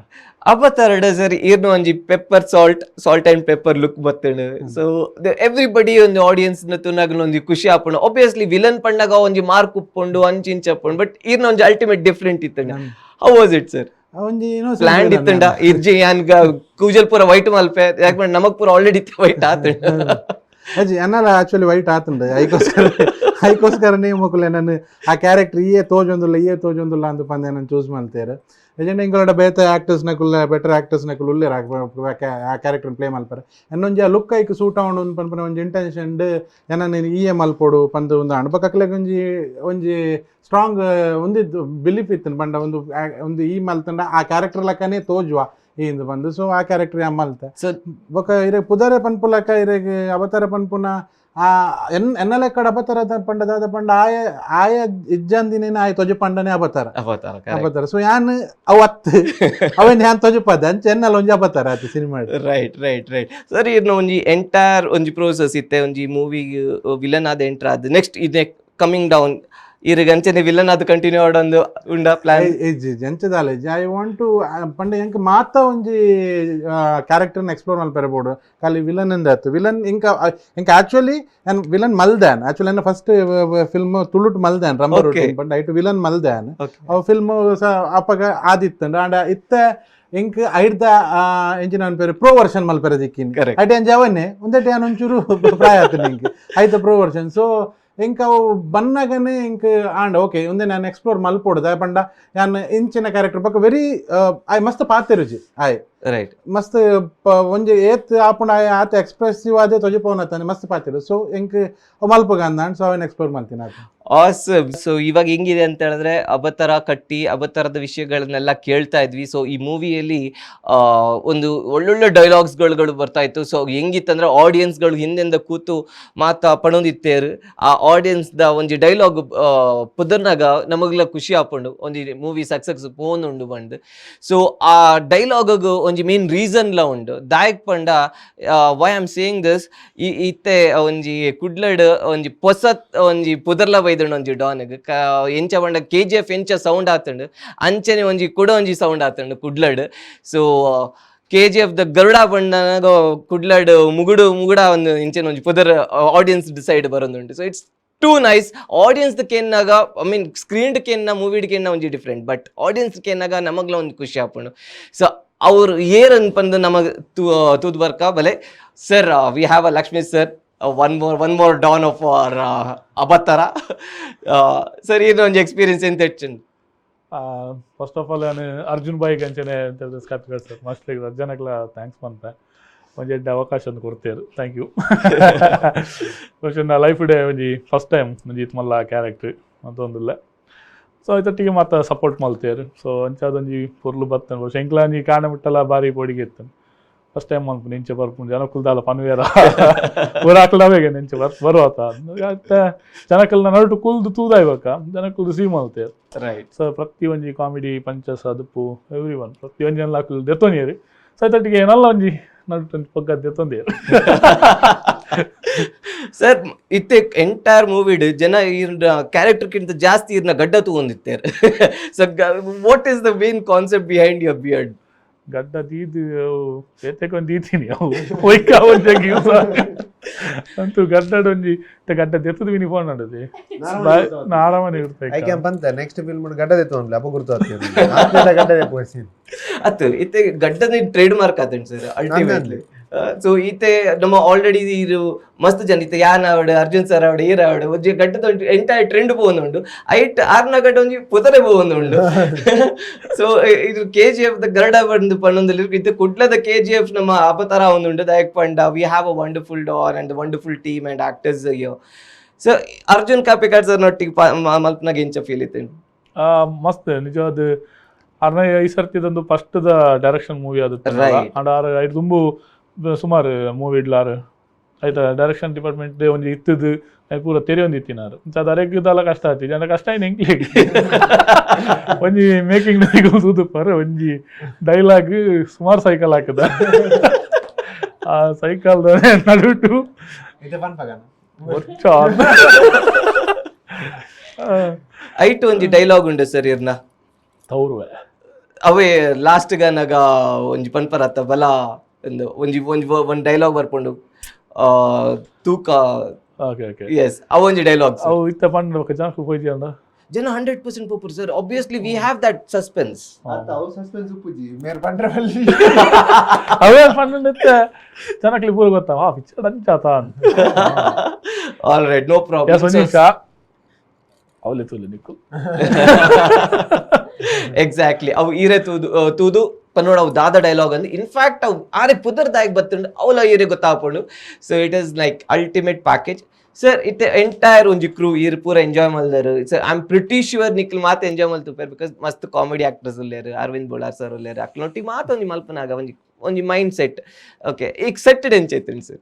ಅವತಾರಡ sir, ಈರ್ನ ಒಂಜಿ pepper salt salt and pepper look ಬತ್ತಂಡು. So everybody ಒಂದು ಆಡಿಯನ್ಸ್ ನ ತೂನಾಗಲ ಒಂಜಿ ಖುಷಿ ಆಪುಂಡು. ಆಬ್ವಿಯಸ್ಲಿ ವಿಲನ್ ಪಂಡಗ ಒಂಜಿ ಮಾರ್ಕ್ ಉಪ್ಪುಂಡು, ಅಂಚಿ ಇಂಚ ಉಪ್ಪುಂಡು, ಬಟ್ ಈರ್ನ ಒಂಜಿ ಅಲ್ಟಿಮೇಟ್ ಡಿಫ್ರೆಂಟ್ ಇತ್ತಂಡ. How was it, sir? ಒಂಜಿ ಪ್ಲಾನ್ ಇತ್ತಂಡ ಇರ್ಜಿ ಯಾನ್ ಕೂಜಲ್ ಪೂರ ವೈಟ್ ಮಲ್ಪೆ, ಯಾಕಂದ್ರೆ ನಮಗ್ ಪೂರ ಆಲ್ರೆಡಿ ವೈಟ್ ಆತಂಡ. ಅಜ್ಜಿ ಅನ್ನಲ್ಲ, ಆಕ್ಚುಲಿ ವೈಟ್ ಆತುಂಡು. ಐಕೋಸ್ಕರನೇ ಮೊಕುಲೆ ನಾನು ಆ ಕ್ಯಾರೆಕ್ಟರ್ ಈಯೇ ತೋಜೊಂದುಲ್ಲ, ಈಯೇ ತೋಜೊಂದುಲ್ಲ ಅಂತ ಪಂದೆ ನಾನು ಚೂಸ್ ಮಲ್ತೇರು. ಯಜಂಡ ಇಂಕೊಲಡ ಬೇತೆ ಆಕ್ಟರ್ಸ್ ನಕುಲ್ಲ, ಬೆಟರ್ ಆಕ್ಟರ್ಸ್ ನಕುಲು ಉಲ್ಲೇರು ಆ ಕ್ಯಾರೆಕ್ಟರ್ ಪ್ಲೇ ಮಲ್ಪರೆ. ಎನ್ನೊಂಜಿ ಆ ಲುಕ್ ಐಕ್ ಸೂಟ್ ಆವೊಂಡು ಪನ್ಪುನ ಒಂಜಿ ಇಂಟೆನ್ಷನ್ ಎನ್ನ ನೀನು ಈಯೇ ಮಲ್ಪೊಡು ಪಂದ್ ಒಂದು ಆಂಡ್. ಬೊಕ್ಕ ಅಕ್ಲೆಗ್ ಒಂಜಿ ಒಂಜಿ ಸ್ಟ್ರಾಂಗ್ ಒಂದಿದ್ದು ಬಿಲೀಫ್ ಇತ್ತು ಪಂಡ ಒಂದು ಒಂದು ಈ ಮಲ್ತಂಡ ಆ ಕ್ಯಾರೆಕ್ಟರ್ ಲಕ್ಕನೇ ತೋಜುವ ಈ ಬಂದು. ಸೊ ಆ ಕ್ಯಾರೆಕ್ಟರ್ ಯಾ ಮಲ್ತೆ. ಸೊ ಬೊಕ ಇರೆಗ್ ಪುದರೇ ಪನ್ಪುಲಕ ಇರೆಗ್ ಅವತಾರ ಪನ್ಪುನ ಆ ಎನ್ ಎನ್ನ ಲೆಕ್ಕಡ್ ಅಬತಾರ ಪಂಡ ದಾದ ಪಂಡ ಆಯ ಆಯ ಇಜ್ಜಂದಿನೇನ ಆಯ ತೊಜು ಪಂಡನೆ ಅಬತಾರ. ಅವತಾರ. ಅಬತಾರ. ಸೊ ಯಾನ್ ಅವು ಅತ್ತು ಅವೇನ್ ಯಾನ್ ತೊಜುಪದ ಅಂಚ ಎನ್ನಲ ಒಂಜಿ ಅಬತಾರ ಆತು cinema. Right right right sir, ಇರ್ನ ಒಂಜಿ ಎಂಟೈರ್ ಒಂಜಿ ಪ್ರೋಸೆಸ್ ಇತ್ತೆ ಒಂಜಿ ಮೂವಿ ವಿಲನ್ ಆದ ಎಂಟರ್ ಆದ್ ನೆಕ್ಸ್ಟ್ ಇದೆ ಕಮಿಂಗ್ ಡೌನ್ ಇರ್ಗ್ ಅಂಚನೆ ವಿಲನ್ ಆದ್ ಕಂಟಿನ್ಯೂ ಆಡೊಂದು ಉಂಡ ಪ್ಲಾನ್? ಇಜ್ಜಿ, ಎಂಚ ದಾಲ ಇಜ್ಜಿ. I want to ಪಂಡ ಎಂಕ್ ಮಾತ ಒಂಜಿ ಕ್ಯಾರೆಕ್ಟರ್ನ ಎಕ್ಸ್ಪ್ಲೋರ್ ಮಲ್ಪೆರೆ ಬೋಡು. ಖಾಲಿ ವಿಲನ್ ಎಂದ ಆತು ವಿಲನ್ ಇಂಕ ಎಂಕ್ ಆಕ್ಚುಲಿ ಯಾನ್ ವಿಲನ್ ಮಲ್ದಾನ್. ಆಕ್ಚುಲಿ ಎನ್ನ ಫಸ್ಟ್ ಫಿಲ್ಮ್ ತುಳುಟ್ ಮಲ್ದಾನ್ ರಂಬರ್ ಪಂಡ ಐಟು ವಿಲನ್ ಮಲ್ದಾನ್. ಅವು ಫಿಲ್ಮ್ ಅಪಗ ಆದಿತ್ತಂಡ. ಆಂಡ ಇತ್ತೆ ಎಂಕ್ ಐಡ್ದ ಎಂಚಿನ ಅನ್ಪೇರು ಪ್ರೋ ವರ್ಷನ್ ಮಲ್ಪೆರೆ ದಿಕ್ಕಿನಿ. ಐಟ್ ಎಂಚ ಅವನ್ನೇ ಒಂದೆಟ್ ಯಾನ್ ಒಂಚೂರು ಪ್ರಾಯ ಆತು ಎಂಕ್ ಐತ pro version. So ಎಂಕ್ ಅವು ಬನ್ನಗನೆ ಎಂಕ್ ಆಂಡ ಓಕೆ ಒಂದೇ ನಾನು ಎಕ್ಸ್ಪ್ಲೋರ್ ಮಲ್ಪೊಡು. ದಾಯೆ ಪಂಡ ಯಾನ್ ಇಂಚಿನ ಕ್ಯಾರೆಕ್ಟರ್ ಬೊಕ್ಕ ವೆರಿ ಆಯ್ ಮಸ್ತ್ ಪಾತೆರುಜಿ ಆಯ್. ಮಸ್ತ್ ಒಂಜಿ ಏತ್ ಆಪುಂಡ ಆಯ್ ಆತ ಎಕ್ಸ್ಪ್ರೆಸಿವ್ ಆದೇ ತೊಜಪೋನತ್ತಾನೆ ಮಸ್ತ್ ಪಾತೆರು. ಸೊ ಎಂಕ್ ಮಲ್ಪುಗ ಅಂದಾಂಡ್. ಸೊ ಅವೆನ್ ಎಕ್ಸ್ಪ್ಲೋರ್ ಮಲ್ತಿನ ಆತ. ಆಸಮ್. ಸೊ ಇವಾಗ ಹೆಂಗಿದೆ ಅಂತ ಹೇಳಿದ್ರೆ, ಅಬತರ ಕಟ್ಟಿ ಅಬತರದ ವಿಷಯಗಳನ್ನೆಲ್ಲ ಕೇಳ್ತಾ ಇದ್ವಿ. ಸೊ ಈ ಮೂವಿಯಲ್ಲಿ ಒಂದು ಒಳ್ಳೊಳ್ಳೆ ಡೈಲಾಗ್ಸ್ಗಳು ಬರ್ತಾ ಇತ್ತು. ಸೊ ಹೆಂಗಿತ್ತಂದ್ರೆ, ಆಡಿಯನ್ಸ್ಗಳು ಹಿಂದೆಂದ ಕೂತು ಮಾತಾ ಪಣೊಂದಿತ್ತೇರು. ಆ ಆಡಿಯನ್ಸ್ the ಒಂಜಿ ಡೈಲಾಗ್ ಪುದರ್ನಾಗ ನಮಗ್ಲ ಖುಷಿ ಆಪುಂಡು, ಒಂಜಿ ಮೂವಿ ಸಕ್ಸಸ್ ಪೋನುಂಡು ಬಂದು. ಸೊ ಆ ಡೈಲಾಗ್ ಒಂಜಿ ಮೇನ್ ರೀಸನ್ಲ ಉಂಡು. ದಾಯಕ್ ಪಂಡ, why am saying this, ಈ ಇತ್ತೆ ಒಂಜಿ ಕುಡ್ಲಡ್ ಒಂಜಿ ಪೊಸ ಒಂಜಿ ಪುದರ್ಲ ಬೈದಂಡು ಒಂಜಿ ಡಾನ್ಗ್. ಎಂಚ ಪಂಡ ಕೆಜಿಎಫ್ ಎಂಚ ಸೌಂಡ್ ಆತುಂಡು, ಅಂಚನೆ ಒಂಜಿ ಕುಡ ಒಂಜಿ ಸೌಂಡ್ ಆತುಂಡು ಕುಡ್ಲಡ್. ಸೊ ಕೆಜಿಎಫ್ the Garuda ಪಂಡನಾಗ ಕುಡ್ಲಡ್ ಮುಗುಡು ಮುಗುಡ ಒಂದು ಇಂಚನ ಒಂಜಿ ಪುದರ್ ಆಡಿಯನ್ಸ್ ಡಿಸೈಡ್ ಬರೋದುಂಟು. So it's too nice. Audience ಕೆನ್ನಾಗ, I mean screen ಕೆನ್ನ movie ಕೆನ್ನ ಒಂಜಿ different, but audience ಕೆನ್ನಾಗ ನಮಗ್ಲ ಒಂದು ಖುಷಿ ಆಪುಂಡು. ಸೊ ಅವ್ರು ಏರ್ ಪಂದ್ ನಮಗ್ ತೂದ್ ಬರ್ಕ ಬಲೆ. Sir, we have a Lakshmi sir, one more don of our Avatara. Sir, ಏನು ಒಂಜಿ ಎಕ್ಸ್ಪೀರಿಯನ್ಸ್ ಎಂತ ಹೆಚ್ಚು? First of all ನಾನು ಅರ್ಜುನ್ ಬಾಯ್ಗೆ ಅಂಚನೆ ಅಂತ ಸ್ಕಾಪ್ ಸರ್ ಮಸ್ತ್ ಅರ್ಜನಕ್ಲ thanks ಪನ್ಪೆ. ಒಂಜಿ ಎಡ್ಡೆ ಅವಕಾಶ ಒಂದು ಕೊಡ್ತೇರು, thank you. ಬಹುಶಃ ಲೈಫ್ ಡೇ ಒಂಜಿ ಫಸ್ಟ್ ಟೈಮ್ ಒಂಜಿ ಇತ್ ಮಲ್ಲ ಕ್ಯಾರೆಕ್ಟರ್ ಮತ್ತೊಂದುಲ್ಲ. ಸೊ ಐತೊಟ್ಟಿಗೆ ಮಾತ ಸಪೋರ್ಟ್ ಮಲ್ತೇರು. ಸೊ ಅಂಚಾದೊಂಜಿ ಪೊರ್ಲು ಬತ್ತನ್. ಬಹುಶಃ ಎಂಕ್ಲ ಒಂಜಿ ಕಾಣ ಮುಟ್ಟಲ ಬಾರಿ ಪೋಡಿಗೆ ಇತ್ತು. ಫಸ್ಟ್ ಟೈಮ್ ಮನ್ಪುಂಡು ಇಂಚೆ ಬರ್ಪುಂಡು ಜನಕುಲ್ದಾಲ ಪನ್ವೇರ ಊರಾಕ್ಲವೇಗ ಇಂಚೆ ಬರುವತ ಅತ್ತೆ ಜನಕಲ್ನ ನಡುಟು ಕುಲ್ದು ತೂದಾಯ್ಬಕ ಜನಕುಲ್ದು ರಿಸೀವ್ ಮಲ್ತೇರು. ಸೊ ಪ್ರತಿ ಒಂಜಿ ಕಾಮಿಡಿ ಪಂಚಸ್ ಅದುಪ್ಪು ಎವ್ರಿ ಒನ್ ಪ್ರತಿ ಒಂಜಿ ಎಲ್ಲ ಅಕುಲು ದೆತ್ತೊನಿಯರು. ಸೊ ಐತೊಟ್ಟಿಗೆ ಏನಲ್ಲ ಒಂಜಿ ನಡುಟು ಒಂಜಿ ಪೊಗ್ಗ ದೆತ್ತೊಂದೇರು. ಸರ್, ಇತ್ತೆ ಎಂಟೈರ್ ಮೂವಿಡ್ ಜನ ಇರ್ನ ಕ್ಯಾರೆಕ್ಟರ್ಗಿಂತ ಜಾಸ್ತಿ ಇರ್ನ ಗಡ್ಡ ತಗೊಂಡಿತ್ತಾರೆ. So what is the main concept behind your beard? ಗಡ್ಡ ದೀದ್ ಬೇತೆಗೆ ಒಂದು ದೀತೀನಿ ಅವು ಒಯ್ಕ ಒಂಜಿ ಯೂಸ್ ಅಂತೂ ಗಡ್ಡಡ್ ಒಂಜಿ ಇತ್ತೆ ಗಡ್ಡ ದೆತ್ತದ ವಿನಿ ಫೋನ್ ನಡದೆ ಆರಾಮನೆ I ಇರ್ತದೆ. ಕ್ಯಾಂ ಪಂತ ನೆಕ್ಸ್ಟ್ ಫಿಲ್ಮ್ ಗಡ್ಡ ದೆತ್ತು ಅನ್ಲೆ ಅಪ್ಪ ಗುರ್ತು ಆಗ್ತದೆ ಗಡ್ಡ ದೆಪ್ಪು ಅತ್ತು ಇತ್ತೆ ಗಡ್ಡದ ಟ್ರೇಡ್ ಮಾರ್ಕ್ ಆತಂಡ್ ಸರ್ ಅಲ್ಟಿಮೇಟ್ಲಿ. So ಈತೆ ನಮ್ಮ ಆಲ್ರೆಡಿ ಇರು ಮಸ್ತ್ ಜನ ಇತ್ತೆ ಯಾನ್ ಆವಡ್, ಅರ್ಜುನ್ ಸರ್ ಆವಡ್, ಈರ್ ಆವಡ್, ಒಂಜಿ ಗಡ್ಡದ ಎಂಟೈರ್ ಟ್ರೆಂಡ್ ಪೋವೊಂದುಂಡು. ಐಟ್ ಆರ್ನ ಗಡ್ಡ ಒಂಜಿ ಪುದರೆ ಪೋವೊಂದುಂಡು. ಸೊ ಇದು ಕೆಜಿಎಫ್ ದ ಗರಡ ಬಂದು ಪನ್ನೊಂದು ಇತ್ತೆ ಕುಡ್ಲದ ಕೆಜಿಎಫ್ ನಮ್ಮ ಅಬತರ ಒಂದುಂಡು. ದಾಯಕ್ ಪಂಡ we have a wonderful don and wonderful team and actors. So Arjun Kapikad sir ನೊಟ್ಟಿಗೆ ಮಲ್ಪನಾಗ ಎಂಚ ಫೀಲ್ ಇತ್ತು? ಮಸ್ತ್ ನಿಜವಾದ. ಅರ್ನ ಈ ಸರ್ತಿದೊಂದು first the direction movie ಅದು. ಅಂಡ್ ಆರ್ ಐಟ್ ದುಂಬು ಸುಮಾರು ಮೂವಿ ಇಡ್ಲಾರ್. ಐತ ಡೈರೆಕ್ಷನ್ ಡಿಪಾರ್ಟ್ಮೆಂಟ್ ಒಂಜಿ ಇತ್ತದು, ಐಟ್ ಪೂರ ತೆರಿಯೊಂದಿತ್ತಿನಾರು. ಅದು ಅರೆಗ್ ದಾಲ ಕಷ್ಟ ಆತಿಜಿ. ಅಂಡ ಕಷ್ಟ ಆಯ್ನ ಎಂಕ್ಲೆಗ್. ಒಂಜಿ ಮೇಕಿಂಗ್ ತೂದುಪ್ಪರ್, ಒಂಜಿ ಡೈಲಾಗ್ ಸುಮಾರು ಸೈಕಲ್ ಹಾಕದ. ಆ ಸೈಕಲ್ ನಡುಟು ಬೊಚ್ಚ. ಐಟ್ ಒಂಜಿ ಡೈಲಾಗ್ ಉಂಡು ಸರ್ ಇರ್ನ. ತೌರುವೆ. ಅವೇ ಲಾಸ್ಟ್ ಗನಗ ಒಂಜಿ ಪನ್ಪರತ್ತ ಬಲ ಒಂದು ಒಂಜಿ ಒಂಜಿ ಒಂಜಿ ಡೈಲಾಗ್ ಬರ್ಪುಂಡು ತೂಕ. Okay okay S, ಅವೊಂಜಿ dialogue. ಅವು ಇತ್ತ ಪಂಡ ಬೊಕ್ಕ ಜನಕ್ಕೆ ಪೋಯ್ತಿ ಅಂದ. ಜನ 100% ಪೋಪುರು sir. Obviously we have that suspense. Suspense ಉಪ್ಪುಜಿ ಮೇರ್ ಪಂಡ್ರೆ. ಅವೇ ಪಂಡ ಜನಕ್ಲಿ ಪೂರ ಗೊತ್ತಾ, ಆ picture ಅಂಚಾತ. All right, no problem. S, ಒಂಜಿ ನಿಮಿಷ, ಅವಲೆ ತೂಲೆ ನಿಕ್ಕು. ಎಕ್ಸಾಕ್ಟ್ಲಿ, ಅವು ಈರೆ ತೂದು ತೂದು ಪನ್ನೋಡ ಅವು ದಾದ ಡೈಲಾಗ್ ಅಂದ್. ಇನ್ಫ್ಯಾಕ್ಟ್ ಅವು ಆರೆ ಪುದರ್ ದಾಯಕ್ ಬತ್ತುಂಡು, ಅವಲ ಈರೆ ಗೊತ್ತಾಪುಂಡು. So it is like ultimate package, sir. It entire ಒಂಜಿ ಕ್ರೂ ಈರ್ ಪೂರ ಎಂಜಾಯ್ ಮಲ್ದರು. So I am pretty sure ನಿಕ್ಲ್ ಮಾತ ಎಂಜಾಯ್ ಮಲ್ತುಪೇರ್, because ಮಸ್ತ್ ಕಾಮಿಡಿ ಆಕ್ಟರ್ಸ್ ಉಲ್ಲೇರು, ಅರವಿಂದ್ ಬೋಳಾರ್ ಸರ್ ಉಲ್ಲೇರು. ಅಕ್ಲೊಟ್ಟಿಗೆ ಮಾತ ಒಂಜಿ ಮಲ್ಪನಾಗ ಒಂಜಿ ಒಂಜಿ mind set okay. ಈಗ ಸೆಟ್ಟೆಡ್ ಎಂಚೈತ್ರಿ ಸರ್?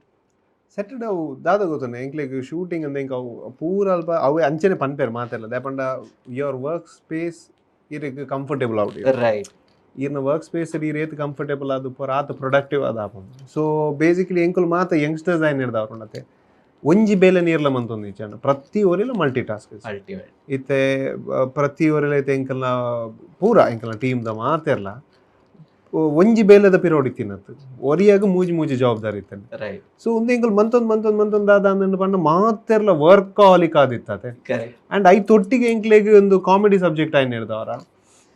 ಸೆಟರ್ಡೆ ಅವು ದಾದ ಗೊತ್ತುಂಡೆ, ಎಂಕ್ಲೆಗ್ ಶೂಟಿಂಗ್ ಅಂದ ಎಂಕ್ ಅವು ಪೂರ ಅಲ್ಪ ಅವೆ ಅಂಚನೆ ಪನ್ಪೇರು ಮಾತೆಲ್ಲ. ದಾಯೆಪಂಡ your work space ಇರೆಗ್ comfortable ಆವಡ್. ಈರ್ನ ವರ್ಕ್ ಸ್ಪೇಸ್ ಈರ್ ಏತ್ ಕಂಫರ್ಟೇಬಲ್ ಆದ್ ಪೂರ ಆತ್ ಪ್ರೊಡಕ್ಟಿವ್ ಆದ್ ಆಪುಂಡು. ಸೊ ಬೇಸಿಕಲಿ ಎಂಕುಲು ಮಾತ ಯಂಗ್ಸ್ಟರ್ಸ್ ಆಯ್ನ ಹಿಡ್ದವ್ರು. ಒಂಜಿ ಬೇಲೆ ನೀರ್ಲ ಮಂತೊಂದು ಇಜ್ಜಂಡ ಪ್ರತಿ ಒರಿಲ multi task. Ultimate. ಇತ್ತೆ ಪ್ರತಿ ಒರಿಲ ಇತ್ತೆ ಎಂಕಲ್ನ ಪೂರ ಎಂಕಲ್ನ ಟೀಮ್ದ ಮಾತೆರ್ಲ ಒಂಜಿ ಬೇಲೆದ ಪಿರೋಡ್ ಇತ್ತಿನತ್ತು. ಒರಿಯಾಗ ಮೂಜಿ ಮೂಜಿ ಜವಾಬ್ದಾರಿ ಇತ್ತಂಡೆ. ಸೊ ಒಂದು ಎಂಕುಲು ಮಂತೊಂದು ಮಂತೊಂದು ಮಂತೊಂದು ದಾದ ಅಂದ್ ಪಂಡ ಮಾತೆರ್ಲ ವರ್ಕ್ ಆಲಿಕ್ ಆದಿತ್ತತೆ. ಅಂಡ್ I ತೊಟ್ಟಿಗೆ ಎಂಕ್ಲೆಗ್ ಒಂದು ಕಾಮಿಡಿ ಸಬ್ಜೆಕ್ಟ್ ಆಯ್ನ ಹಿಡ್ದವರ.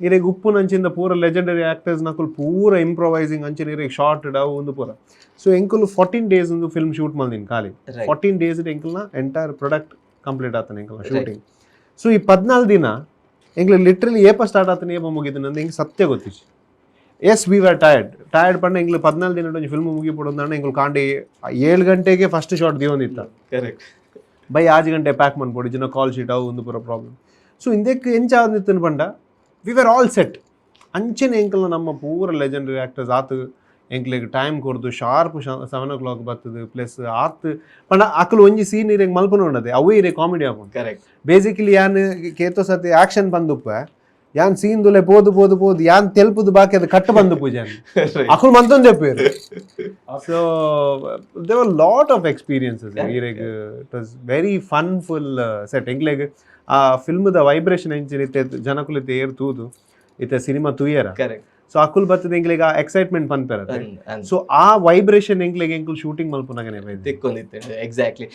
ಇರೆಗ್ ಉಪ್ಪುನಂಚಿಂದ ಪೂರ ಲೆಜೆಂಡರಿ ಆಕ್ಟರ್ಸ್ ನಕುಲು ಪೂರ ಇಂಪ್ರೊವೈಸಿಂಗ್ ಅಂಚಿನ ಇರೆಗ್ ಶಾರ್ಟ್ ಡವ್ ಒಂದು ಪೂರ. ಸೊ ಎಂಕುಲು 14 ಡೇಸ್ ಒಂದು ಫಿಲ್ಮ್ ಶೂಟ್ ಮಲ್ದಿನ ಖಾಲಿ. 14 ಡೇಸ್ ಎಂಕಲ್ನ entire product complete ಆತನ ಎಂಕಲ್ನ ಶೂಟಿಂಗ್. ಸೊ ಈ 14 ದಿನ ಎಂಕ್ಲೆ ಲಿಟ್ರಲಿ ಏಪ ಸ್ಟಾರ್ಟ್ ಆತನ, ಏಪ ಮುಗಿದಿನ ಅಂದ್ರೆ ಎಂಕ್ ಸತ್ಯ ಗೊತ್ತಿಚ್ಚಿ. Yes, we are tired, tired ಪಂಡ ಎಂಕ್ಲು 14 ದಿನ ಒಂಜಿ ಫಿಲ್ಮ್ ಮುಗಿಪೊಡು. ಎಂಕುಲು ಕಾಂಡಿ 7 ಗಂಟೆಗೆ ಫಸ್ಟ್ ಶಾಟ್ ದಿವೊಂದಿತ್ತ. ಬೈ 6 ಗಂಟೆ ಪ್ಯಾಕ್ ಮನ್ಪೊಡು ಜಿನ ಕಾಲ್ ಶೀಟ್ ಅವು ಒಂದು ಪೂರ ಪ್ರಾಬ್ಲಮ್. ಸೊ ಇಂದೆಕ್ ಎಂಚ ಆದಿತ್ತನ್ ಪಂಡ we are all set. ಅಂಚನೆ ಎಂಕಲ್ನ ನಮ್ಮ ಪೂರ ಲೆಜೆಂಡರಿ ಆಕ್ಟರ್ಸ್ ಆತು ಎಂಕ್ಲೆಗ್ ಟೈಮ್ ಕೊರ್ದು ಶಾರ್ಪ್ 7 ಓ ಕ್ಲಾಕ್ ಬರ್ತದೆ. ಪ್ಲಸ್ ಆತ್ ಪಂಡ ಅಕುಲು ಒಂಜಿ ಸೀನ್ ಇರೆಗ್ ಮಲ್ಪನ ಉಂಡದೆ, ಅವೇ ಇರೆ ಕಾಮಿಡಿ ಆಪುಂಡು. ಬೇಸಿಕಲಿ ಯಾನ್ ಕೇತೋ ಸತಿ ಆಕ್ಷನ್ ಬಂದುಪ್ಪ, ಯಾನ್ ಸೀನ್ ದುಲೆ ಪೋದು ಪೋದು ಪೋದು ಯಾನ್ ತೆಲ್ಪುದು ಬಾಕಿ ಅದು ಕಟ್ಟು ಬಂದು ಪೂಜೆ ಅಕುಲು ಮಂತೊಂದು ಪೇರು. So there were lot of experiences ಈರೆಗ್. It was very fun full set. ಎಂಕ್ಲೆಗ್ ಆ ಫಿಲ್ಮ್ದ ವೈಬ್ರೇಷನ್ ಎಂಚಿನ ಇತ್ತೆ ಜನಕುಲು ಇತ್ತೆ ಏರ್ ತೂದು ಇತ್ತೆ ಸಿನಿಮಾ ತೂಯರ. ಸೊ ಅಕುಲ್ ಬರ್ತದೆ, ಎಂಕ್ಲೆಗ್ ಆ ಎಕ್ಸೈಟ್ಮೆಂಟ್ ಪನ್ಪೆರ. ಸೊ ಆ ವೈಬ್ರೇಷನ್ ಎಂಕ್ಲೆಗ್ ಎಂಕುಲು ಶೂಟಿಂಗ್ ಮಲ್ಪುನಾಗನೆ. ತಿಕ್ಕೊಂದಿತ್ತು, ಎಕ್ಸಾಕ್ಟ್ಲಿ.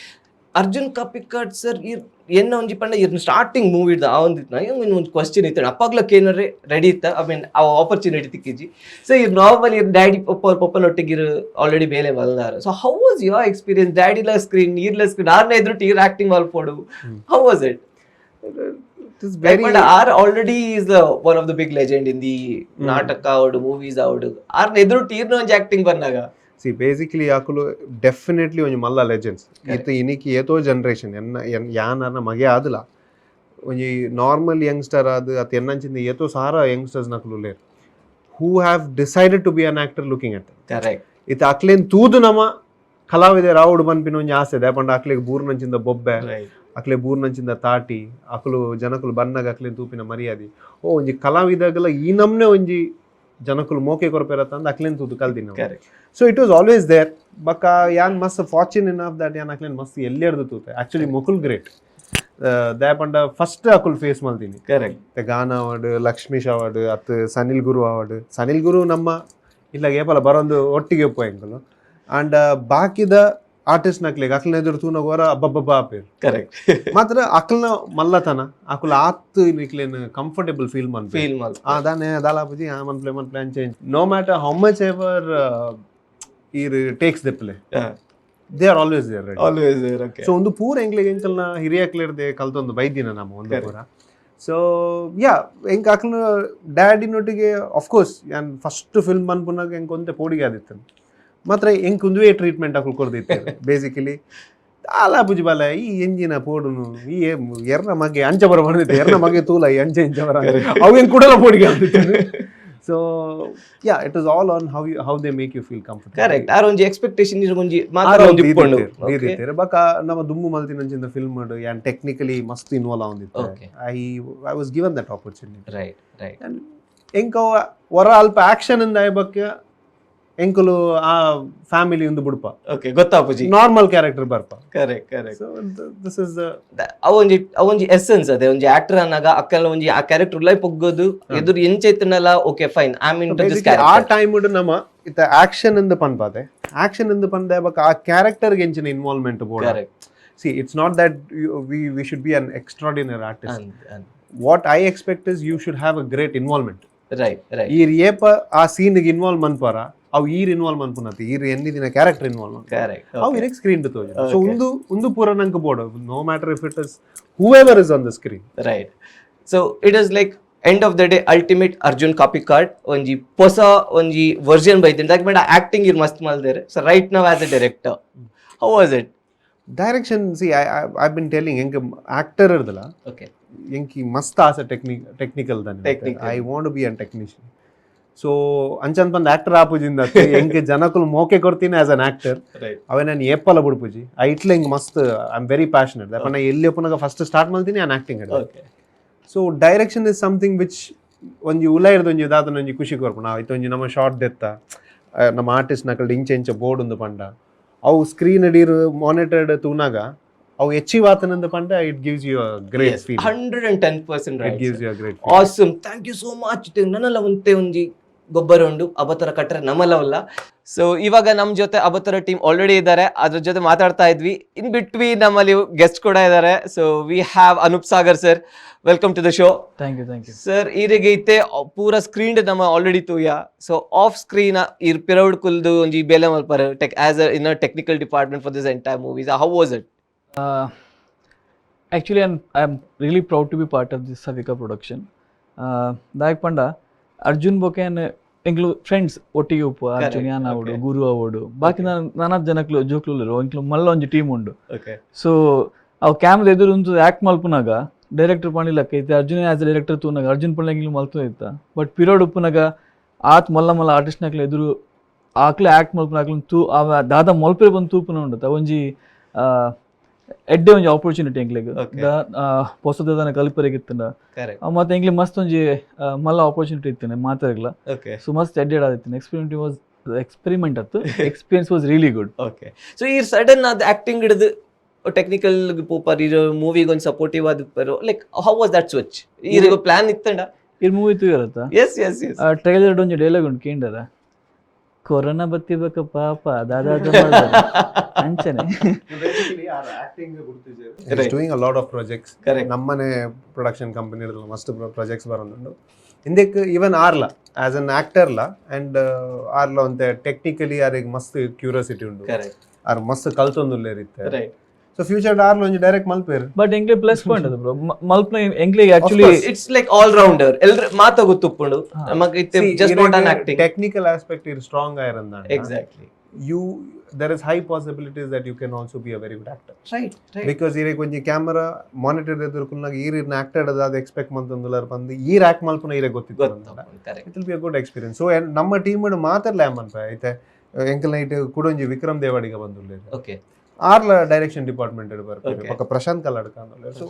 ಅರ್ಜುನ್ ಕಾಪಿಕಾಡ್ ಸರ್, ಇರ್ ಎನ್ನ ಒಂಜಿ ಪಂಡ ಇರ್ನ ಸ್ಟಾರ್ಟಿಂಗ್ ಮೂವಿ ಆವೊಂದಿತ್ತು. ಒಂದು ಕ್ವಶನ್ ಇತ್ತು, ಅಪ್ಪಗ್ಲಕ್ಕೆ ಏನಾರೆ ರೆಡಿ ಇತ್ತ? I mean ಆ ಆಪರ್ಚುನಿಟಿ ತಿಕ್ಕಿಜಿ. ಸೊ ಇರ್ ನಾರ್ಮಲ್ ಇರ್ ಡ್ಯಾಡಿ ಪಪ್ಪ ಪಪ್ಪನೊಟ್ಟಿಗೆ ಇರು ಆಲ್ರೆಡಿ ಬೇಲೆ ಮಲ್ದಾರ. So how was your experience? ಡ್ಯಾಡಿಲ screen, ಈರ್ಲ screen, ಆರ್ನ ಎದುರು ಇರ್ acting ಮಲ್ಪೋಡು, how was it? It is very are already is one of the big legend in the ನಾಟಕ ಅವಡು, ಮೂವೀಸ್ ಅವಡು. ಆರ್ನ ಎದುರು ಇರ್ನ ಒಂಜಿ ಆಕ್ಟಿಂಗ್ ಬಂದಾಗ? ಸಿ, ಬೇಸಿಕಲಿ ಅಕುಲು ಡೆಫಿನೆಟ್ಲಿ ಒಂಜಿ ಮಲ್ಲ ಲೆಜೆಂಡ್ಸ್. ಇತ್ತೆ ಇನಿಕ್ ಏತೋ ಜನರೇಷನ್ ಎನ್ನ ಯಾನರ್ನ ಮಗೆ ಆದಲ ಒಂಜಿ ನಾರ್ಮಲ್ ಯಂಗ್ಸ್ಟರ್ ಆದ್ ಅತ್ ಎನ್ನಂಚಿಂದ ಏತೋ ಸಾರ youngsters ನಕುಲು ಉಲ್ಲೇರ್ who have decided to be an actor looking at. ಇತ್ತೆ ಅಕ್ಲೇನ್ ತೂದು ನಮ ಕಲಾವಿದೆ ರಾವುಡು ಪನ್ಪಿನ ಒಂಜಿ ಆಸೆ ಇದೆ. ಪಂಡ ಅಕ್ಲೆಗ್ ಬೂರ್ನಂಚಿಂದ ಬೊಬ್ಬೆ, ಅಕ್ಲೆ ಬೂರ್ನಂಚಿಂದ ತಾಟಿ, ಅಕುಲು ಜನಕುಲು ಬನ್ನಗ ಅಕ್ಲೇನ್ ತೂಪಿನ ಮರ್ಯಾದೆ, ಓ ಒಂಜಿ ಕಲಾವಿದಾಗಲ ಈ ನಮ್ನೆ ಒಂಜಿ ಜನಕುಲು ಮೋಕೆ ಕೊರ್ಪೆರತ್ತ ಅಂದ್ ಅಕ್ಲೇನ್ ತೂದು ಕಲ್ದಿನ. So it was always there. ಬಕ್ಕ ಯಾನ್ ಮಸ್ತ್ fortune enough that ಯಾನ್ ಅಕ್ಲೇನ್ ಮಸ್ತ್ ಎಲ್ಲಿರ್ದು ತೂತೆ. ಆಕ್ಚುಲಿ ಮುಕುಲ್ ಗ್ರೇಟ್. ದಾಯೆ ಫಸ್ಟ್ ಅಕುಲ್ ಫೇಸ್ ಮಲ್ತೀನಿ. ಗಾನ ಅವಾರ್ಡ್, ಲಕ್ಷ್ಮೀಶ್ ಅವಾರ್ಡ್, ಅತ್ ಸನಿಲ್ ಗುರು ಅವಾರ್ಡ್. ಸನಿಲ್ ಗುರು ನಮ್ಮ ಇಲ್ಲ ಏಪಲ ಬರೊಂದು ಒಟ್ಟಿಗೆ ಒಪ್ಪು ಎಂಕುಲು. ಅಂಡ್ ಬಾಕಿದ ಆರ್ಟಿಸ್ಟ್ ನಕ್ಲೆಗ್ ಅಕ್ಲ್ನ ಎದುರು ತೂನಗ ಹೊರ ಅಬ್ಬಬ್ಬ ಆಪೇರು. ಮಾತ್ರ ಅಕ್ಲ್ನ ಮಲ್ಲತನ, ಅಕುಲು ಆತ್ ನಿಕ್ಲೇನ್ ಕಂಫರ್ಟೇಬಲ್ ಫೀಲ್ ಮನ್ಪೆ. ಫೀಲ್ ಮಲ್ ಆ ದಾನೆ ದಾಲಾಪುಜಿ ಆ ಮನ್ಪ್ಲೆ ಮನ್ಪ್ಲೆ change. No matter how much ever ಈರ್ takes ದೆಪ್ಪಲೆ, they are always there. Always. So ಒಂದು ಪೂರ ಎಂಕ್ಲೆಗ್ ಎಂಕಲ್ನ ಹಿರಿಯಕ್ಲೆರ್ದೆ ಕಲ್ತೊಂದು ಬೈದಿನ ನಮ್ಮ ಒಂದು ಪೂರ. ಸೊ ಯಾ, ಎಂಕ್ ಅಕ್ಲ್ನ ಡ್ಯಾಡಿನೊಟ್ಟಿಗೆ, ಅಫ್ಕೋರ್ಸ್ ಯಾನ್ ಫಸ್ಟ್ ಫಿಲ್ಮ್ ಅನ್ಪುನಾಗ ಎಂಕ್ ಒಂತೆ ಪೋಡಿಗೆ ಆದಿತ್ತು. ಮಾತ್ರ ಎಂಕ್ ಒಂದುವೇ ಟ್ರೀಟ್ಮೆಂಟ್ ಅಕ್ಲು ಕೊರ್ದಿತ್ತು. ಬೇಸಿಕಲಿ ದಾಲ ಪುಜಿ ಬಾಲ, ಈ ಎಂಜಿನ ಪೋಡುನು, ಈ ಎರ್ನ ಮಗೆ ಅಂಚ ಬರ ಬಂದಿತ್ತು, ಎರ್ನ ಮಗೆ ತೂಲ ಈ ಅಂಚೆ ಇಂಚ ಬರ, ಅವು ಎಂಕ್ ಕುಡಲ ಪೋಡಿಗೆ ಆದಿತ್ತು. So yeah, it is all on how they make you feel comfortable. Correct, R ಒಂಜಿ ಎಕ್ಸ್ಪೆಕ್ಟೇಷನ್ ಒಂಜಿ ಮಾತ್ರ ಒಂಜಿ ಇಪ್ಪುಂಡು. ದೀದಿತ್ತೆರ್. ಬೊಕ ನಮ್ಮ ದುಂಬು ಮಲ್ತಿನಂಚಿನ ಫಿಲ್ಮ್ ಯಾನ್ ಟೆಕ್ನಿಕಲಿ ಮಸ್ತ್ ಇನ್ವಾಲ್ವ್ ಆವೊಂದಿತ್ತೆ. I was given that opportunity. Right right and ಎಂಕ ಹೊರ ಅಲ್ಪ ಆಕ್ಷನ್ ಇಂದ ಬೊಕ್ಕ ಎಂಕುಲು ಆ ಫ್ಯಾಮಿಲಿ ಒಂದು ಬುಡ್ಪ. ಓಕೆ, ಗೊತ್ತಾಪುಜಿ. ನಾರ್ಮಲ್ ಕ್ಯಾರೆಕ್ಟರ್ ಬರ್ಪ. Correct correct so this is the ಅವೊಂಜಿ essence ಅದೇ ಒಂಜಿ ಆಕ್ಟರ್ ಅನ್ನಾಗ ಅಕ್ಕಲ ಒಂಜಿ ಆ ಕ್ಯಾರೆಕ್ಟರ್ ಲೈಫ್ ಒಗ್ಗೋದು ಎದುರು ಎಂಚೈತನಲ್ಲ, okay, fine, I mean this ಆ ಕ್ಯಾರೆಕ್ಟರ್. ಟೈಮ್ ನಮ್ಮ ಇತ್ತ ಆಕ್ಷನ್ ಎಂದು ಪನ್ಪಾತೆ, ಆಕ್ಷನ್ ಎಂದು ಪಂದೆ ಬೊಕ್ಕ ಆ ಕ್ಯಾರೆಕ್ಟರ್ ಎಂಚಿನ involvement board. See, it's not that we should be an extraordinary artist. What I expect is you should have a great involvement. Right right ಈರ್ ಏಪ ಆ ಸೀನ್ಗೆ ಇನ್ವಾಲ್ವ್ ಮನ್ಪಾರ, ಅವು ಈರ್ ಇನ್ವಾಲ್ವ್ ಮನ್ಪುನತಿ, ಈರ್ ಎన్ని ದಿನ ಕ್ಯಾರೆಕ್ಟರ್ ಇನ್ವಾಲ್ವ್ ಅವು ಇರೆಗ್ ಸ್ಕ್ರೀನ್ ತೋಜು. ಸೊ ಒಂದು ಒಂದು ಪೂರ ನಂಗೆ board, no matter if it is whoever is on the screen. Right, so it is like end of the day ultimate Arjun Kapikad ಒಂಜಿ ಹೊಸ ಒಂಜಿ ವರ್ಷನ್ ಬೈತೀನಿ. ದಾಕ್ ಮೇಡ ಆಕ್ಟಿಂಗ್ ಇರ್ ಮಸ್ತ್ ಮಲ್ದೇರೆ. ಸೊ ರೈಟ್ ನಾವ್ as a director, how was it? Direction, see, I been telling, ಎಂಕ್ actor ಇರ್ದಲ್ಲ, ಎಂಕಿ ಮಸ್ತ್ ಆಸೆ technical. Technical. I want be an technician. So ಅಂಚನ್ ಬಂದ್ ಆಕ್ಟರ್ ಆಪುಜಿಂದ ಎಂಕ್ ಜನಕುಲು ಮೋಕೆ ಕೊಡ್ತೀನಿ as an actor. ಅವೇ ನಾನು ಏಪಲ ಬುಡ್ಪುಜಿ. ಐಟ್ಲ ಹಿಂಗ್ ಮಸ್ತ್ I am very passionate. ನಾ ಎಲ್ಲಿ ಒಪ್ಪನಾಗ ಫಸ್ಟ್ ಸ್ಟಾರ್ಟ್ ಮಾಡ್ತೀನಿ ನಾನು acting. So direction is something which ಒಂಜಿ ಉಲ ಇರ್ದು ಒಂಜಿ ದಾದನ ಒಂಜಿ ಖುಷಿ ಕೊರ್ಪು. ನಾವು ಇತ್ತ ಒಂಜಿ ನಮ್ಮ ಶಾರ್ಟ್ ದೆತ್ತ, ನಮ್ಮ ಆರ್ಟಿಸ್ಟ್ ನಕಲ್ ಇಂಚ ಇಂಚ ಬೋರ್ಡ್ ಒಂದು ಪಂಡ, ಅವು ಸ್ಕ್ರೀನ್ ಅಡೀರ್ ಮಾನಿಟರ್ಡ್ ತೂನಾಗ ಅವು ಅಚೀವ್ ಆತನಂದ ಪಂಡ, it gives you a great feel. 110%. It gives you a great. Awesome, thank you so much. ನನ್ನಲ್ಲ ಒಂತೆ ಒಂಜಿ ಗೊಬ್ಬರ ಉಂಡು ಅಬತರ ಕಟ್ಟರೆ ನಮ್ಮಲ್ಲವಲ್ಲ. ಸೊ ಇವಾಗ ನಮ್ಮ ಜೊತೆ ಅಬತರ ಟೀಮ್ ಆಲ್ರೆಡಿ ಇದ್ದಾರೆ. ಅದ್ರ ಜೊತೆ ಮಾತಾಡ್ತಾ ಇದ್ವಿ. ಇನ್ ಬಿಟ್ವೀನ್ ನಮ್ಮಲ್ಲಿ ಗೆಸ್ಟ್ ಕೂಡ ಇದ್ದಾರೆ. So we have Anoop Sagar sir. Welcome to the show. Thank you, thank you. Sir, ಈರೆಗೆ ಇತ್ತೆ ಪೂರ ಸ್ಕ್ರೀನ್ ನಮ್ಮ ಆಲ್ರೆಡಿ ತೂಯ. So off screen ಇರ್ ಪಿರೌಡ್ ಕುಲ್ದು ಒಂಜಿ ಬೇಲೆ ಮಲ್ಪರ್ tech as in technical department for this entire movies, how was it? Actually, I'm really proud to be part of this Savika production. ದಾಯಕ್ ಪಂಡ Arjun bouquet ಎಂಕ್ಲು friends ಒಟ್ಟಿಗೆ ಉಪ್ಪು ಅರ್ಜುನ್ ಯಾನ್ ಆವಡು, ಗುರು ಆವಡು, ಬಾಕಿ ನಾನಾ ಜನಕ್ಲು ಜೋಕ್ಲು, ಎಂಕ್ಲು ಮಲ್ಲ ಒಂಜಿ ಟೀಮ್ ಉಂಡು. ಸೊ ಅವು ಕ್ಯಾಮ್ರಾ ಎದುರು ಉಂತು ಆಕ್ಟ್ ಮಲ್ಪುನಾಗ ಡೈರೆಕ್ಟರ್ ಪಂಡಿಲಕ್ಕ ಇತ್ತೆ Arjun as a director ತೂನಾಗ Arjun ಪಂಡ ಎಂಕ್ಲು ಮಲ್ತು ಇತ್ತ. ಬಟ್ ಪಿರೋಡ್ ಉಪ್ಪುನಾಗ ಆತ್ ಮಲ್ಲ ಮಲ್ಲ ಆರ್ಟಿಸ್ಟ್ನಕ್ಲು ಎದುರು ಆಕ್ಲೆ ಆಕ್ಟ್ ಮಲ್ಪುನ ಅಕ್ಲು ತೂ ಅವ ದಾದ ಮಲ್ಪೆ ಬಂದು ತೂಪುನ ಉಂಡು. ಒಂಜಿ ಎಡ್ಡೆ ಒಂಜಿ ಆಪರ್ಚುನಿಟಿ ಎಂಕ್ಲೆಗ್ ಪೊಸದಾನ ಕಲಿಪರೆಗಿತ್ತಂಡ. ಮತ್ತೆ ಎಂಕ್ಲೆ ಮಸ್ತ್ ಒಂಜಿ ಮಲ್ಲ ಆಪರ್ಚುನಿಟಿ ಇತ್ತನೆ ಮಾತಾಡ್ಲ. ಸೊ ಮಸ್ತ್ ಎಡ್ಡೆಡ್ ಆದಿತ್ತು. Experiment was experiment ಅತ್ತು, experience was really good. Okay, so ಈ ಸಡನ್ ಅದು ಆಕ್ಟಿಂಗ್ ಹಿಡಿದು ಟೆಕ್ನಿಕಲ್ ಪೋಪರ್ ಇರೋ ಮೂವಿಗೆ ಒಂದು ಸಪೋರ್ಟಿವ್ ಆದ, like how was that switch? ಈರಿಗ plan ಇತ್ತಂಡ? ಈ ಮೂವಿ ತೂಯರತ್ತ? S S S trailer ಒಂಜಿ ಡೈಲಾಗ್ ಉಂಟು, ಕೇಂಡರ? ಕೊರೋನಾ ಬತ್ತಿಬೇಕ ಪಾಪ ದಾದಾ ಅಂಚನೆ. Doing a lot of projects. ನಮ್ಮನೆ ಪ್ರೊಡಕ್ಷನ್ ಕಂಪನಿ ಮಸ್ತ್ ಪ್ರಾಜೆಕ್ಟ್ಸ್ ಬರೋದುಂಡು. ಇಂದಕ್ಕೆ ಈವನ್ ಆರ್ಲ ಆಸ್ ಅನ್ ಆಕ್ಟರ್ಲ ಅಂಡ್ ಆರ್ಲ ಒಂತೆ ಟೆಕ್ನಿಕಲಿ ಆರಿಗೆ ಮಸ್ತ್ ಕ್ಯೂರಿಯಾಸಿಟಿ ಉಂಡು. ಆರ್ ಮಸ್ತ್ ಕಲ್ತೊಂದುಲ್ಲೇರ್ ಇತ್ತೆ. ಸೊ ಫ್ಯೂಚರ್ ಆರ್ಲ ಒಂಜಿ ಡೈರೆಕ್ಟ್ ಮಲ್ಪೇರು. ಬಟ್ ಎಂಕ್ಲೆ ಪ್ಲಸ್ ಪಾಯಿಂಟ್ ಅದು ಬ್ರೋ, ಮಲ್ಪ್ನ ಎಂಕ್ಲೆಗ್ actually. It's like all rounder, ಎಲ್ರ ಮಾತ ಗೊತ್ತುಪ್ಪುಂಡು ನಮಗ್. Just not an acting. Technical aspect ಇರ್ strong ಆಯಿರಂದ you there is high possibilities that you can also be a very good actor. Right right because ಈರೆಗ್ ಒಂಜಿ camera monitor ಎದುರುಕುಲ್ನಾಗ ಈರ್ ಇರ್ನ actor ಅದಾದ expect ಮಂತಂದುಲಾರ ಬಂದು ಈರ್ ಆಕ್ಟ್ ಮಲ್ಪುನ ಈರೆ ಗೊತ್ತಿತ್ತು. Correct it will be a good experience. So ನಮ್ಮ ಟೀಮ್ ಮಾತಾಡ್ಲ ಮನ್ಪ ಐತೆ ಎಂಕಲ್ ನೈಟ್ ಕುಡೊಂಜಿ ವಿಕ್ರಮ್ ದೇವಾಡಿಗ ಬಂದುಲ್ಲೇರು. ಆರ್ಲ ಡೈರೆಕ್ಷನ್ ಡಿಪಾರ್ಟ್ಮೆಂಟ್ ಬರ್ತಾರೆ. ಪಕ್ಕ Prashant ಕಲ್ಲಾಡ್ಕ. So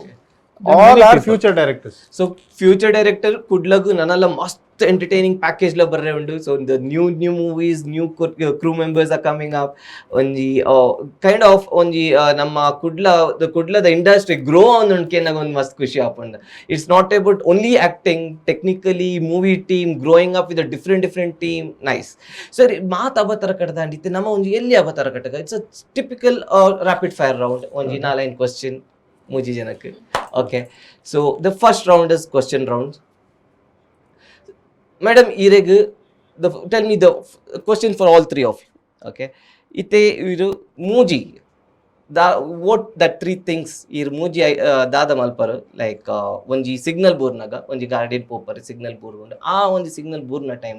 all are future directors. So future director ಕುಡ್ಲಗು ನನ್ನಲ್ಲ ಮಸ್ತ್ ಎಂಟರ್ಟೈನಿಂಗ್ ಪ್ಯಾಕೇಜ್ ಲ ಬರ್ರೆ ಉಂಡು. So the new new movies, new crew members are coming up. ಒಂಜಿ kind of ಒಂಜಿ ನಮ್ಮ ಕುಡ್ಲ ಕುಡ್ಲದ ಇಂಡಸ್ಟ್ರಿ ಗ್ರೋ ಆನ್ ನಂಗೆ ಒಂದು ಮಸ್ತ್ ಖುಷಿ ಆಪುಂಡು. It's not about only acting, technically movie team growing up with different different team. Nice. ಸರಿ, ಮಾತು ಅಬತರ ಕಟ್ಟದಾಂಡಿತ್ತು ನಮ್ಮ ಒಂಜಿ ಎಲ್ಲಿ ಅಬತರ ಕಟ್ಟಗ. It's a typical rapid fire round. ಒಂಜಿ ನಾಲೈನ್ ಕ್ವಶನ್ ಮೂಜಿ ಜನಕ್ಕೆ. Okay, so the first round is question round. Madam, ಈರೆಗ್ the tell me the question for all three of you. Okay, ಇತ್ತೆ ಇರು ಮೂಜಿ the what the three things ಇರ್ ಮೂಜಿ ದಾದ ಮಲ್ಪರು? ಲೈಕ್ ಒಂಜಿ ಸಿಗ್ನಲ್ ಬೂರ್ನಾಗ, ಒಂಜಿ ಗಾರ್ಡಿನ್ ಪೋಪರ್, ಸಿಗ್ನಲ್ ಬೂರ್ಗುಂಡು, ಆ ಒಂಜಿ ಸಿಗ್ನಲ್ ಬೂರ್ನ ಟೈಮ್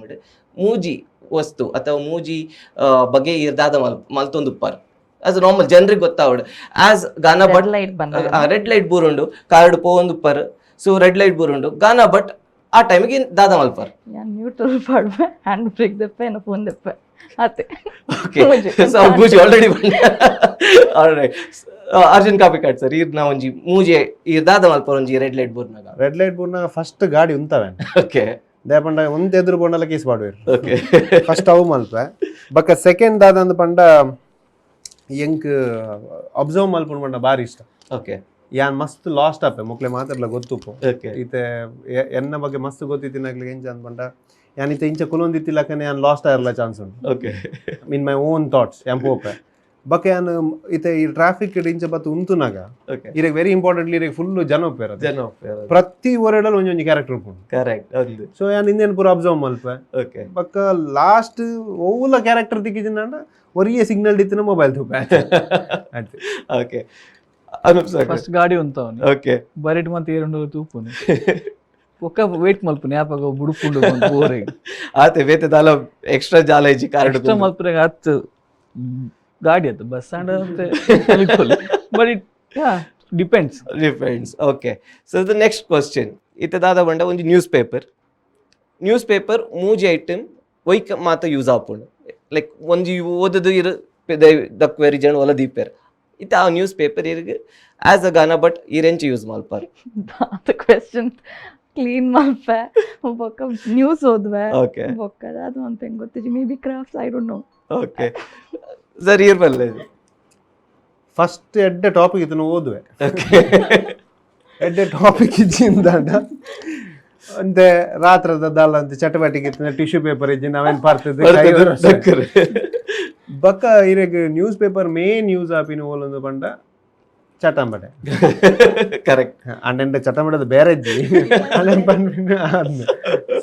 ಮೂಜಿ ವಸ್ತು ಅಥವಾ ಮೂಜಿ ಬಗೆ ಇರ್ ದಾದ ಮಲ್ತೊಂದುಪ್ಪಾರ್, ಆಸ್ ನಾರ್ಮಲ್ ಜನರಿಗೆ ಗೊತ್ತಾವಡ್, ಆಸ್ ಗಾನ ಭಟ್? ಲೈಟ್ ಬಂದ ರೆಡ್ ಲೈಟ್ ಬೂರುಂಡು, ಕಾರ್ಡ್ ಪೋವೊಂದುಪ್ಪರ್. So red light ಬೂರುಂಡು, ಗಾನ ಭಟ್ ಆ ಟೈಮಿಗೆ ದಾದ ಮಲ್ಪರ್? ಯಾನ್ ನ್ಯೂಟ್ರಲ್ ಪಾಡ್ವೆ, ಹ್ಯಾಂಡ್ ಬ್ರೇಕ್ ದೆಪ್ಪೆ, ಏನ ಫೋನ್ ದೆಪ್ಪೆ, ಅತ್ತೆ. ಓಕೆ, ಸೊ ಮೂಜಿ already. All right, Arjun Kapikad sir, ಇರ್ನ ಒಂಜಿ ಮೂಜಿ ಇರ್ ದಾದ ಮಲ್ಪರ್ ಒಂಜಿ ರೆಡ್ ಲೈಟ್ ಬೂರ್ನಾಗ? ರೆಡ್ ಲೈಟ್ ಬೂರ್ನಾಗ ಫಸ್ಟ್ ಗಾಡಿ ಉಂತವೆ. ದೇಪಂಡ ಒಂದ್ ಎದುರು ಬೋಂಡಲ ಕೇಸ್ ಪಾಡುವೆರ್. ಫಸ್ಟ್ ಅವು ಮಲ್ಪೆ. ಬೊಕ್ಕ ಸೆಕೆಂಡ್ ದಾದಂದ್ ಪಂಡ, ಎಂಕ್ ಅಬ್ಸರ್ವ್ ಮಲ್ಪುಂಡು ಪಂಡ ಬಾರಿ ಇಷ್ಟ. ಯಾನ್ ಮಸ್ತ್ ಲಾಸ್ಟ್ ಆಪೆ, ಮೊಕ್ಲೆ ಮಾತಾಡ್ಲ ಗೊತ್ತುಪ್ಪು. ಇತ್ತೆ ಎನ್ನ ಬಗ್ಗೆ ಮಸ್ತ್ ಗೊತ್ತಿತ್ತಿನಕ್ಲೆಗ್ ಎಂಚ ಅಂದ್ ಪಂಡ, ಯಾನ್ ಇತ್ತೆ ಇಂಚ ಕುಲೊಂದಿತ್ತಿಲಕ್ಕನೆ ಯಾನ್ ಲಾಸ್ಟ್ ಆಯಿರ್ಲ ಚಾನ್ಸ್ ಉಂಟು. In my own thoughts ಯಾನ್ ಪೋಪೆ. ಬೊಕ್ಕ ಯಾನ್ ಇತ್ತೆ ಈ ಟ್ರಾಫಿಕ್ ಇಂಚ ಬತ್ತು ಉಂತುನಾಗ, ಇರೆಗ್ ವೆರಿ ಇಂಪಾರ್ಟೆಂಟ್ಲಿ ಇರೆಗ್ ಫುಲ್ ಜನ ಉಪ್ಪೇರ. ಜನ. ಪ್ರತಿ ಒರೆಡಲ್ ಒಂಜೊಂಜಿ ಕ್ಯಾರೆಕ್ಟರ್ ಉಪ್ಪುಂಡು. ಕರೆಕ್ಟ್, ಒಂದು. ಸೊ ಯಾನ್ ಇಂದೇನ್ ಪೂರ ಅಬ್ಸರ್ವ್ ಮಲ್ಪೆ. ಬೊಕ್ಕ ಲಾಸ್ಟ್ ಒವ್ಲ ಕ್ಯಾರೆಕ್ಟರ್ ತಿಕ್ಕಿಜಿಂಡ, ಒರಿಯೇ ಸಿಗ್ನಲ್ ಇತ್ತಿನ ಮೊಬೈಲ್ ತೂಪೆ, ಆಯ್ತು. Okay, Anoop sir. First ಗಾಡಿ ಉಂತಾವನಿ. ಬರೆಟ್ ಮತ್ತೆ ಏರುಂಡು ತೂಪುನಿ. ಒಕ್ಕ ವೇಟ್ ಮಲ್ಪುನಿ, ಯಾಪಾಗ ಬುಡುಪುಂಡು ಪೋರೆಗ್. ಆತೆ, ಬೇತೆ ದಾಲ ಎಕ್ಸ್ಟ್ರಾ ಜಾಲ ಇಜ್ಜಿ ಕಾರ್ಡ್. ಎಕ್ಸ್ಟ್ರಾ ಮಲ್ಪುರೆಗ್ ಆತ್ ಗಾಡಿ ಆತು, bus and but it depends. Depends. Okay, so the next question. ಇತ್ತೆ ದಾದ ಪಂಡ, ಒಂಜಿ news paper, news paper ಮೂಜಿ ಐಟಮ್ ಒಯ್ಕ್ ಮಾತ ಯೂಸ್ ಆಪುಂಡು? ಲೈಕ್ ಒಂಜಿ ಓದುದು ಇರು ದಕ್ವೇರಿ ಜನ ಒಲ ದೀಪೇರ್. ಇತ್ತೆ ಆ ನ್ಯೂಸ್ ಪೇಪರ್ ಇರ್ಗ್ ಆಸ್ ಅ ಗಾನ ಭಟ್ ಇರೆಂಚ ಯೂಸ್ ಮಲ್ಪಾರ್? ದಾದ ಕ್ವೆಶನ್! ಕ್ಲೀನ್ ಮಲ್ಪೆ, ಬೊಕ್ಕ ನ್ಯೂಸ್ ಓದ್ವೆ. ಬೊಕ್ಕ ಅದು ಅಂತ ಹೆಂಗ್ ಗೊತ್ತಿಜಿ, maybe crafts, I don't know. Okay sir, ಇರ್ ಬಲ್ಲೆ. ಫಸ್ಟ್ ಎಡ್ಡೆ ಟಾಪಿಕ್ ಇದನ್ನು ಓದುವೆ. ಎಡ್ಡೆ ಟಾಪಿಕ್ ಇಜ್ಜಿಂದಾಂಡ ಅಂತೆ ರಾತ್ರದ ದಾಲ ಅಂತ ಚಟುವಟಿಕೆ ಇತ್ತು, ಟಿಶ್ಯೂ ಪೇಪರ್ ಇಜ್ಜಿ, ನಾವೇನ್ ಪರ್ತದೆ. ಬಕ್ಕ ಇರೆಗ್ news paper main use ಆಪಿನ ಓಲೊಂದು ಪಂಡ ಚಟಂಬಟೆ. ಅಂಡೆಂಡ ಚಟಂಬಟದ ಬೇರೆ ಇಜ್ಜಿ ಪನ್ಪಿನ.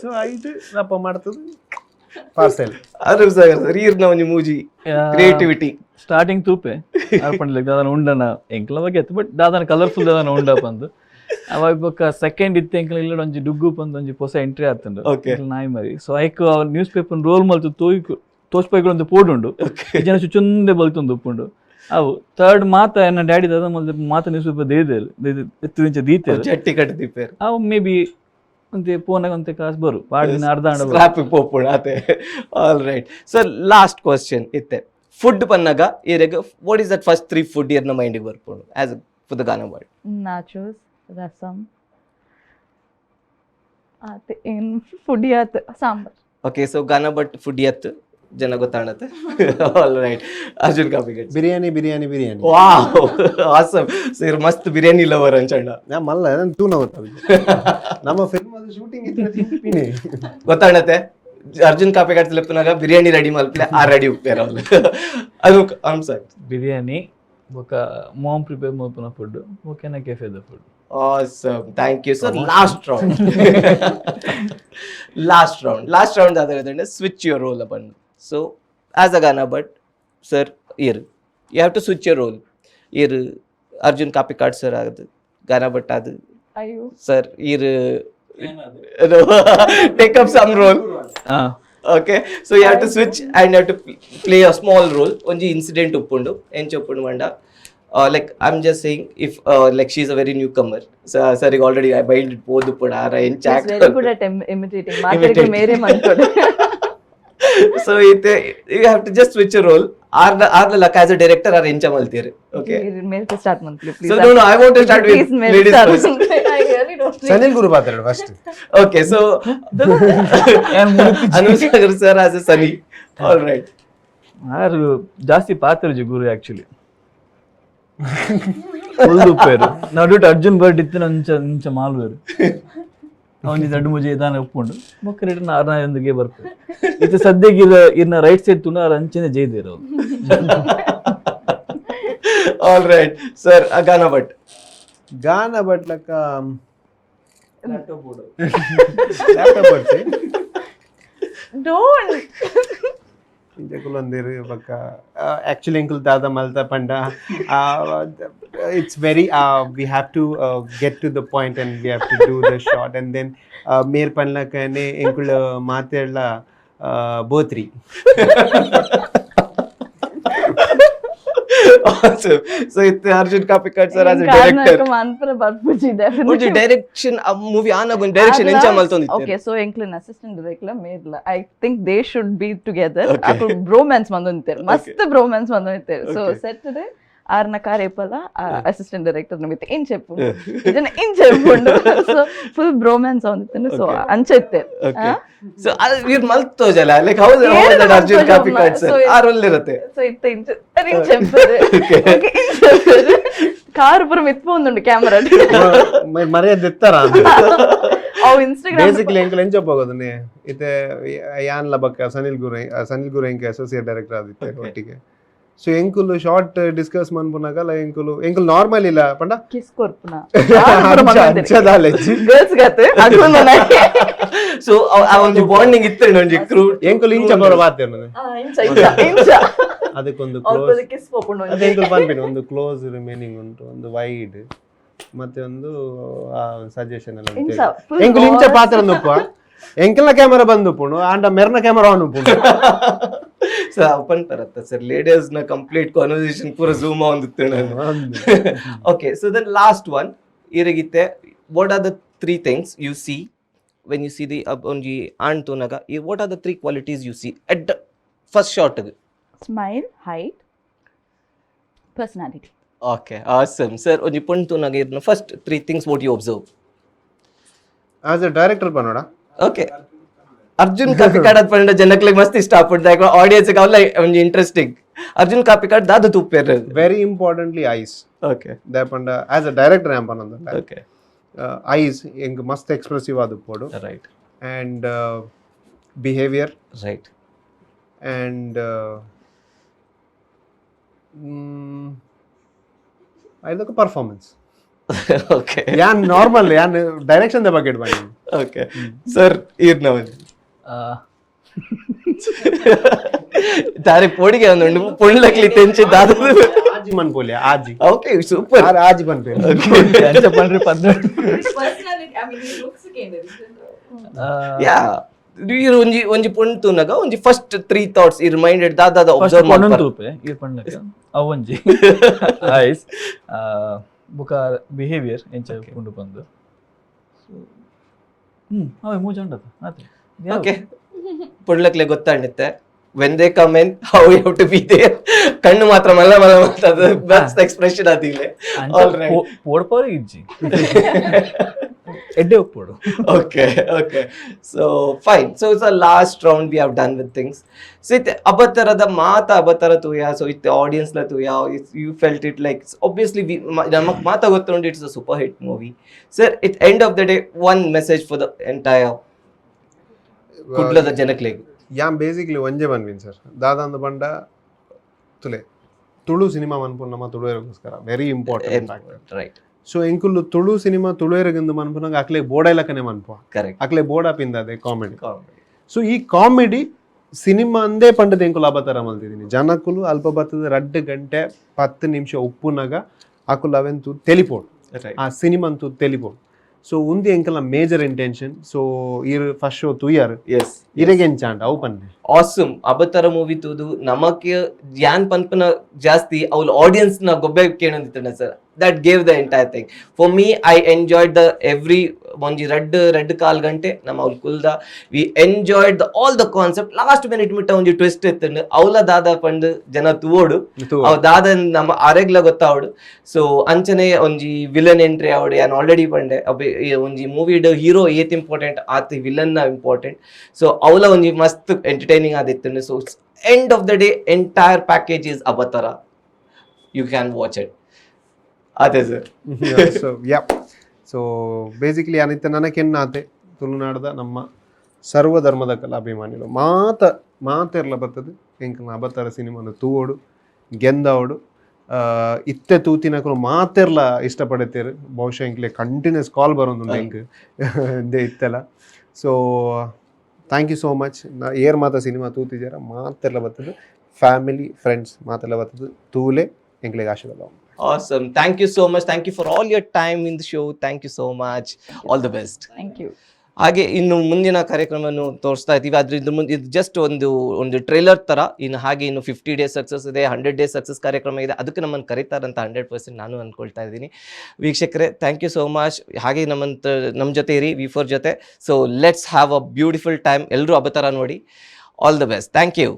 ಸೊ ಐದು ರಪ್ಪ ಮಾಡ್ತದೆ ಪಾರ್ಸೆಲ್. ಅನೂಪ್ ಸಾಗರ್ ಸರ್, ಈರ್ನ ಒಂಜಿ ಮೂಜಿ ಕ್ರಿಯೇಟಿವಿಟಿ? ಸ್ಟಾರ್ಟಿಂಗ್ ತೂಪೆ ಪಂಡ್ಲಿಕ್ ದಾದನ ಉಂಡನ ಎಂಕ್ಲ ಬಗ್ಗೆ ಅತ್ತು, ಬಟ್ ದಾದನ ಕಲರ್ಫುಲ್ ದಾದನ ಉಂಡ ಪಂದು. ಅವಾಗ ಬೊಕ್ಕ ಸೆಕೆಂಡ್ ಇತ್ತೆ ಎಂಕ್ಲ ಇಲ್ಲ ಒಂಜಿ ಡುಗ್ಗು ಪಂದ್ ಒಂಜಿ ಪೊಸ ಎಂಟ್ರಿ ಆತುಂಡು. ನಾಯಿ ಮರಿ. ಸೊ ಐಕ್ news paper roll ಮಲ್ತು ತೋಯ್ಕು ತೋಚ್ಪೈಗಳು ಒಂದು ಪೋಡುಂಡು, ಜನ ಚುಚುಂದೆ ಬಲ್ತೊಂದು ಉಪ್ಪುಂಡು ಅವು. ಥರ್ಡ್ ಮಾತ ಎನ್ನ ಡ್ಯಾಡಿ ದಾದ ಮಲ್ತು ಮಾತ ನ್ಯೂಸ್ ಪೇಪರ್ ದೇದೇಲ್ ಎತ್ತು ಇಂಚ ದೀತೇರು. ಚಟ್ಟಿ ಕಟ್ಟಿ. ಅವು ಮೇ ಬಿ ಒಂತೆ ಪೋನಾಗ ಒಂತೆ ಕಾಸು ಬರು ಪಾಡಿನ ಅರ್ಧ ಅಂಡ ಬರು. ಸ್ಕ್ರಾಪ್ ಪೋಪುಂಡು ಆತೆ. All right, so last question. ಇತ್ತೆ ಫುಡ್ ಪನ್ನಗ ಇರೆಗ್ what is that first three food ಇರ್ನ ಮೈಂಡಿಗೆ ಬರ್ಪುಂಡು as for the Gana Bhat? Nachos, rasam, ಆತೆ. ಏನು ಫುಡ್ ಆತು, ಸಾಂಬಾರ್. ಓಕೆ, ಸೊ ಗಾನ ಭಟ್ ಫುಡ್ ಅತ್ತು ಜನ ಗೊತ್ತಾಣತ್ತೆ. All right, Arjun Kapikad. Biryani, biryani, biryani. Wow, awesome. So ಇರ್ ಮಸ್ತ್ ಬಿರಿಯಾನಿ ಲವರ್ ಅಂಚಂಡ. ನಾ ಮಲ್ಲ ತೂನ ಗೊತ್ತಾಗ ನಮ್ಮ ಫಿಲ್ಮ್ ಅದು ಶೂಟಿಂಗ್ ಇತ್ತು ತಿಂಪಿನಿ. ಗೊತ್ತಾಣತ್ತೆ, ಅರ್ಜುನ್ ಕಾಪಿಕಾಡ್ ಲೆಪ್ಪನಾಗ ಬಿರಿಯಾನಿ ರೆಡಿ ಮಲ್ಪಲೆ, ಆ ರೆಡಿ ಉಪ್ಪೇರ ಅದು ಸರ್. ಬಿರಿಯಾನಿ, ಬೊಕ ಮಾಮ್ ಪ್ರಿಪೇರ್ ಮಲ್ಪುನ food, ಬೊಕೆನ ಕೆಫೆದ food. Awesome. Thank you, sir. Last round. Last round. Last round other switch your role upon. So, as a Gana Bhat, sir, here you have to switch your role. Here, Arjun Kapikad sir, ಅದು Gana Bhat ಅದು. ಅಯ್ಯೋ. Sir, here take up some role. Ha. Okay, so you have to switch and you have to play a small role. ಒಂಜಿ incident ಉಪ್ಪುಂಡು. ಎಂಚ ಉಪ್ಪುಂಡು ಪಂಡ, like I am just saying if like she is a very newcomer sir, ಈಗ already mind ಪೋದು ಪುಡ ಆರ ಎಂಚ. Very good at imitating. ಮಾತಾಡಿದ್ರೆ ಮೇರೆ ಮನ್ಕೊಡೆ. ಸೊ ಇತ್ತೆ you have to just switch role. ಆರ್ನ ಆರ್ನ luck as a director R ಎಂಚ ಮಲ್ತೀರಿ? ಓಕೆ. ಮೇರೆ start monthly. So no, I want to start with please. Ladies first. I really don't. Sanil Guru ಪಾತಾಡು first. Okay, so Anoop Sagar sir as a Sunny. All right. ಆರು ಜಾಸ್ತಿ ಪಾತ್ರಜಿ ಗುರು actually ಉಪ್ಪೇರು ನಡುಟ್ Arjun bird ಇತ್ತು, ನಂಚ ನಂಚ ಮಾಲ್ವೇರು ಅವನಿಗೆ ದಡ್ಡು ಮುಜೆ ಇದಾನ ಒಪ್ಪುಂಡು. ಬೊಕ್ಕ return ಆರ್ನಾಯೊಂದಿಗೆ ಬರ್ಪೆ. ಇತ್ತೆ ಸದ್ಯಕ್ಕೆ ಇರ ಇರ್ನ ರೈಟ್ ಸೈಡ್ ತುಂಡು ಆರ್ ಅಂಚನೆ ಜೈದೇರು ಅವ್ರು. All right sir, ಗಾನ ಭಟ್. ಗಾನ ಭಟ್ಲಕ್ಕ ಲ್ಯಾಪ್ಟಾಪ್ ಬರ್ಸಿ. Don't. ಇಂಚ ಕುಲೊಂದಿರು ಬೊಕ್ಕ ಆಕ್ಚುಲಿ ಎಂಕುಲು ದಾದ ಮಲ್ತ ಪಂಡ, it's very, we have to get to the point and we have to do the shot and then ಮೇರ್ ಪನ್ಲಕನೆ ಎಂಕುಲು ಮಾತೆರ್ಲ ಬೋತ್ರಿ. ಸೊ ಇತ್ತೆ Arjun Kapikad sir as director. ಮನ್ಪರ ಬರ್ಪುಜಿ. ಒಂಜಿ ಡೈರೆಕ್ಷನ್, ಆ ಮೂವಿ ಆನಾಗ ಒಂಜಿ ಡೈರೆಕ್ಷನ್ ಎಂಚ ಮಲ್ತೊಂದಿತ್ತೆರ್? ಓಕೆ, ಸೊ ಎಂಕ್ಲೆನ ಅಸಿಸ್ಟೆಂಟ್ ಡೈರೆಕ್ಟರ್ ಮೇರ್ಲ, I think they should be together. ಅಕುಲು ಬ್ರೋಮ್ಯಾನ್ಸ್ ಮಂದೊಂದಿತ್ತೆರ್, ಮಸ್ತ್ ಬ್ರೋಮ್ಯಾನ್ಸ್ ಮಂದೊಂದಿತ್ತೆರ್. ಸೊ ಸೆಟ್ ಆರ್ನ ಕಾರ್ ಏಪಲ ಅಸಿಸ್ಟೆಂಟ್ ಡೈರೆಕ್ಟರ್ ಮಿತ್ ಇಂಚ ಇಪ್ಪುಂಡು, ಇದನ್ನ ಇಂಚ ಇಪ್ಪುಂಡು. ಸೊ ಫುಲ್ ಬ್ರೋಮ್ಯಾನ್ಸ್ ಆವೊಂದಿತ್ತುಂಡು. ಸೊ ಅಂಚ ಇತ್ತೆರ್. ಓಕೆ, ಸೊ ಅದು ಇರ್ ಮಲ್ತ್ ತೋಜಲ್ಲ, like how Arjun Kapikad sir ಆ ರೋಲ್ ಇರುತ್ತೆ. ಸೊ ಇತ್ತ ಇಂಚ ಇಂಚ ಇಪ್ಪುದು, ಇಂಚ ಇಪ್ಪುದು. ಕಾರ್ ಪೂರ ಮಿತ್ ಪೋವೊಂದುಂಡು ಕ್ಯಾಮರಾ. ಮರ್ಯಾದೆ ಇತ್ತಾರ. ಅವು ಇನ್ಸ್ಟಾಗ್ರಾಮ್. ಬೇಸಿಕಲಿ ಎಂಕಲ್ ಎಂಚ ಹೋಗೋದನ್ನೇ ಇತ್ತೆ ಯಾನ್ಲ ಬಕ್ಕ ಸನಿಲ್ ಗುರು, ಸನಿಲ್ ಗುರು ಎಂಕ ಅಸೋಸಿಯೇಟ್ ಡೈರೆಕ್ಟರ್ ಆದಿತ್ತೆ ಒಟ್ಟಿಗೆ. ಸೊ ಎಂಕುಲು ಶಾರ್ಟ್ ಡಿಸ್ಕಸ್ ಮನ್ಪುನಾಗಲ ಎಂಕುಲು ಎಂಕುಲು ನಾರ್ಮಲ್ ಇಲ್ಲ ಪಂಡ ಕಿಸ್ ಕೊರ್ಪುನ. ಅಂಚದಾಲೆ. ಗರ್ಲ್ಸ್ ಗತ್. ಸೊ ಆ ಒಂಜಿ ಬಾಂಡಿಂಗ್ ಇತ್ತು, ಒಂಜಿ ಕ್ರೂ. ಎಂಕುಲು ಇಂಚ ಬರೋ ಬಾತೇನು. ಇಂಚ ಇಂಚ ಇಂಚ. ಅದಕ್ಕೊಂದು ಕ್ಲೋಸ್ ಕಿಸ್ ಪೋಪುಂಡು. ಅದೇ ಎಂಕುಲು ಪನ್ಪಿನ ಒಂದು ಕ್ಲೋಸ್ ರಿಮೈನಿಂಗ್ ಉಂಟು, ಒಂದು ವೈಡ್ ಮತ್ತೆ ಒಂದು ಸಜೆಷನ್ ಎಲ್ಲ ಉಂಟು. ಇಂಚ full. ಎಂಕುಲು ಇಂಚ ಪಾತ್ರ ಉಪ್ಪ ಎಂಕಲ್ನ ಕ್ಯಾಮರಾ ಬಂದು ಉಪ್ಪುಂಡು, ಆಂಡ ಮೆರ್ನ ಕ್ಯಾಮರಾ ಆನ್ ಉಪ್ಪುಂಡು. ಸೊ ಓಪನ್ ಬರತ್ತ ಸರ್, ಲೇಡೀಸ್ ನ ಕಂಪ್ಲೀಟ್ ಕಾನ್ವರ್ಸೇಷನ್ ಪೂರ ಝೂಮ್ ಆವೊಂದಿತ್ತು ನಾನು. Okay, so then last one ಇರಗಿತ್ತೆ, what are the three things you see when you see the ಒಂಜಿ ಆಣ್ ತೂನಗ, what are the three qualities you see at first shot? Smile, height, personality. Okay, awesome. Sir, ಒಂಜಿ ಪೊಣ್ಣು ತೂನಗ ಇರ್ನ first three things what you observe? As a director ಪನ್ನೋಡ. Okay, Arjun Kapikad ಪಂಡ ಜನಕ್ಲೆಗ್ ಮಸ್ತ್ ಇಷ್ಟ ಆಪುಂಡು, ಆಡಿಯನ್ಸ್ ಅವಲ್ಲ ಒಂಜಿ ಇಂಟ್ರೆಸ್ಟಿಂಗ್. ಅರ್ಜುನ್ ಕಾಪಿಕಾಡ್ ದಾದ ತೂಪೆರ್? Very importantly ice. ದಾಯೆಪಂಡ as a director ಯಾನ್ ಪನೊಂದುಲ್ಲೆ. ಐಸ್ ಎಂಕ್ ಮಸ್ತ್ ಎಕ್ಸ್ಪ್ರೆಸಿವ್ ಆದುಪ್ಪೊಡು. And behaviour. And ಐದಕ್ಕೆ performance. ಯಾನ್ ನಾರ್ಮಲ್ ಯಾನ್ ಡೈರೆಕ್ಷನ್ the ಬಗ್ಗೆ ಬನ್ನಿ. ಓಕೆ ಸರ್, ಈರ್ನ ಒಂಜಿ ತಾರೆ ಪೋಡಿಗೆ ಒಂದುಂಡು ಪೊಣ್ಲಕ್ಲಿ ತೆಂಚಿ ದಾದ. ಆಜಿ ಮನ್ಪೋಲಿ ಆಜಿ. Okay, super. ಆರ್ ಆಜಿ ಪನ್ಪೇರು. ಅಂಚ ಪಂಡ್ರೆ 12. Personality, I mean, looks. ಯಾ, ಈರ್ ಒಂಜಿ ಒಂಜಿ ಪೊಣ್ಣು ತೂನಗ ಒಂಜಿ first three thoughts ಇರ್ ಮೈಂಡೆಡ್ ದಾದ ಫಸ್ಟ್ ಅಬ್ಸರ್ವ್ ಪೊಣ್ಣನ್ ಮಾಡ್ತಾರೆ? ತೂಪೆ ಈರ್ ಪಂಡ್ಲಕ ಅವೊಂಜಿ ಐಸ್, ಬುಕ ಬಿಹೇವಿಯರ್ ಎಂಚ ಉಂಡು ಪಂದು. ಅವೇ ಮೂಜಿ ಉಂಡತ ಆತೆ. ಓಕೆ, ಪೊಡ್ಲಕ್ಲೆ ಗೊತ್ತಾಂಡಿತ್ತೆ, when they come in, how you have to be there. ಕಣ್ಣು ಮಾತ್ರ ಮಲ್ಲ ಮಲ್ಲ ಮಾತದ ಬೆಸ್ಟ್ ಎಕ್ಸ್ಪ್ರೆಷನ್ ಅದಿಲ್ಲ. All right. ಪೋಡ್ಪವ್ರೆ ಇಜ್ಜಿ, ಎಡ್ಡೆ ಉಪ್ಪೋಡು. Okay, so fine. So it's a last round, we have done with things. So ಇತ್ತೆ ಅಬತರದ ಮಾತ ಅಬತರ ತೂಯ, ಸೊ ಇತ್ತೆ ಆಡಿಯನ್ಸ್ ಲ ತೂಯ, you felt it like, obviously ನಮಕ್ ಮಾತ ಗೊತ್ತುಂಡು, it's a super hit movie. Sir, it end of the day, one message for the entire ಕುಡ್ಲದ ಜನಕ್ಲೆಗ್. ಯಾನ್ ಬೇಸಿಕ್ಲಿ ಒಂಜೆ ಪನ್ಪಿನ್ ಸರ್, ದಾದಾಂದು ಪಂಡ ತುಲೆ ತುಳು ಸಿನಿಮಾ ಮನ್ಪುನ ನಮ್ಮ ತುಳುವೆರೆಗೋಸ್ಕರ very important factor. So ಎಂಕುಲು ತುಳು ಸಿನಿಮಾ ತುಳುವೆರೆಗಿಂದು ಮನ್ಪುನಾಗ ಅಕ್ಲೆ ಬೋಡೈಲಕನೆ ಮನ್ಪುವ. ಅಕ್ಲೆ ಬೋಡ ಪಿಂದದೆ ಕಾಮಿಡಿ. ಸೊ ಈ ಕಾಮಿಡಿ ಸಿನಿಮಾ ಅಂದೇ ಪಂಡದ ಎಂಕುಲು ಅಬತಾರ ಮಲ್ತಿದ್ದೀನಿ. ಜನಕ್ಕುಲು ಅಲ್ಪ ಬತ್ತದ 2 ಗಂಟೆ 10 ನಿಮಿಷ ಉಪ್ಪುನಾಗ ಅಕುಲು ಅವೆಂತು ತೆಲಿಪೋಡು, ಆ ಸಿನಿಮಾ ಅಂತೂ ತೆಲಿಪೋಡು. ಸೊ ಉಂದು ಎಂಕಲ್ನ major intention. So ಈರ್ ಫಸ್ಟ್ ಶೋ ತೂಯಾರು. ಇರೆಗೆಂಚಾಂಡ್ ಅವು ಪನ್ನೆ. ಆಸಮ್. ಅಬತರ ಮೂವಿ ತೂದು ನಮಕ್ ಯಾನ್ ಪನ್ಪನ ಜಾಸ್ತಿ ಅವ್ಲ ಆಡಿಯನ್ಸ್ ನ ಗೊಬ್ಬೆ ಕೇಳಂದಿತ್ತಣ್ಣ sir. That gave the entire thing for me. I enjoyed the every ಒಂಜಿ ರಡ್ಡ್ ರಡ್ಡ್ ಕಾಲ್ ಗಂಟೆ ನಮ್ಮ ಅವ್ಲು ಕುಲ್ದ, we enjoyed the all the concept. Last minute ಮಿಟ್ಟ ಒಂಜಿ ಟ್ವಿಸ್ಟ್ ಇತ್ತಂಡು. ಅವಲ ದಾದ ಪಂಡ್ ಜನ ತೂವೋಡು, ಅವ್ ದಾದ ನಮ್ಮ ಅರೆಗ್ಲ ಗೊತ್ತಾವಡು. ಸೊ ಅಂಚನೆ ಒಂಜಿ ವಿಲನ್ ಎಂಟ್ರಿ ಆವಡು. ಯಾನ್ ಆಲ್ರೆಡಿ ಪಂಡೆ, ಅಬ್ಬೆ ಈ ಒಂಜಿ ಮೂವಿಡ್ ಹೀರೋ ಏತ್ ಇಂಪಾರ್ಟೆಂಟ್ ಆತ್ ವಿಲನ್ ನ ಇಂಪಾರ್ಟೆಂಟ್. ಸೊ ಅವಲ ಒಂಜಿ ಮಸ್ತ್ entertaining ಆದಿತ್ತು. So end of the day, entire package is Avatara. You can watch it. ಅದೇ sir. So yeah, so basically ಅನಿತ ನನಕೆನ್ನಾತೆ ತುಳುನಾಡದ ನಮ್ಮ ಸರ್ವ ಧರ್ಮದ ಕಲಾ ಅಭಿಮಾನಿಲು ಮಾತ ಮಾತೆರ್ಲ ಬರ್ತದೆ ಎಂಕಲ್ನ ಅಬತಾರ ಸಿನಿಮಾನ ತೂವೋಡು, ಗೆಂದಾವಡು. ಇತ್ತೆ ತೂತಿನಕುಲು ಮಾತೆರ್ಲ ಇಷ್ಟಪಡುತ್ತೇರು. ಬಹುಶಃ ಎಂಕ್ಲೆ ಕಂಟಿನ್ಯೂಸ್ ಕಾಲ್ ಬರೋದುಂಡು ಎಂಕ್ ಇತ್ತಲ್ಲ. So thank Thank you so much. ಏರ್ ಮಾತ ಸಿನಿಮಾ ತೂತಿದ್ದೀರ ಮಾತೆಲ್ಲ ಬರ್ತದೆ, ಫ್ಯಾಮಿಲಿ ಫ್ರೆಂಡ್ಸ್ ಮಾತೆಲ್ಲ ಬರ್ತದೆ, ತೂಲೆ, ಎಂಕ್ಲೆಗ್ ಆಶೀರ್ವಾದ. Awesome. Thank you so much. Thank you for all your time in the show. Thank you so much. All the best. Thank you. ಹಾಗೆ ಇನ್ನು ಮುಂದಿನ ಕಾರ್ಯಕ್ರಮವನ್ನು ತೋರಿಸ್ತಾ ಇದ್ದೀವಿ. ಅದ್ರ ಇದ್ರ ಮುಂದೆ ಇದು ಜಸ್ಟ್ ಒಂದು ಒಂದು ಟ್ರೈಲರ್ ಥರ. ಇನ್ನು ಹಾಗೆ ಇನ್ನು 50 ಡೇಸ್ ಸಕ್ಸಸ್ ಇದೆ, 100 ಡೇಸ್ ಸಕ್ಸಸ್ ಕಾರ್ಯಕ್ರಮ ಇದೆ. ಅದಕ್ಕೆ ನಮ್ಮನ್ನು ಕರೀತಾರಂತ 100% ನಾನು ಅಂದ್ಕೊಳ್ತಾ ಇದ್ದೀನಿ. ವೀಕ್ಷಕರೇ, thank you so much. ಹಾಗೆ ನಮ್ಮಂತ ನಮ್ಮ ಜೊತೆ ಇರಿ ವಿ ಫೋರ್ ಜೊತೆ. So let's have a beautiful time. ಎಲ್ಲರೂ ಅಬತಾರ ನೋಡಿ. All the best. Thank you.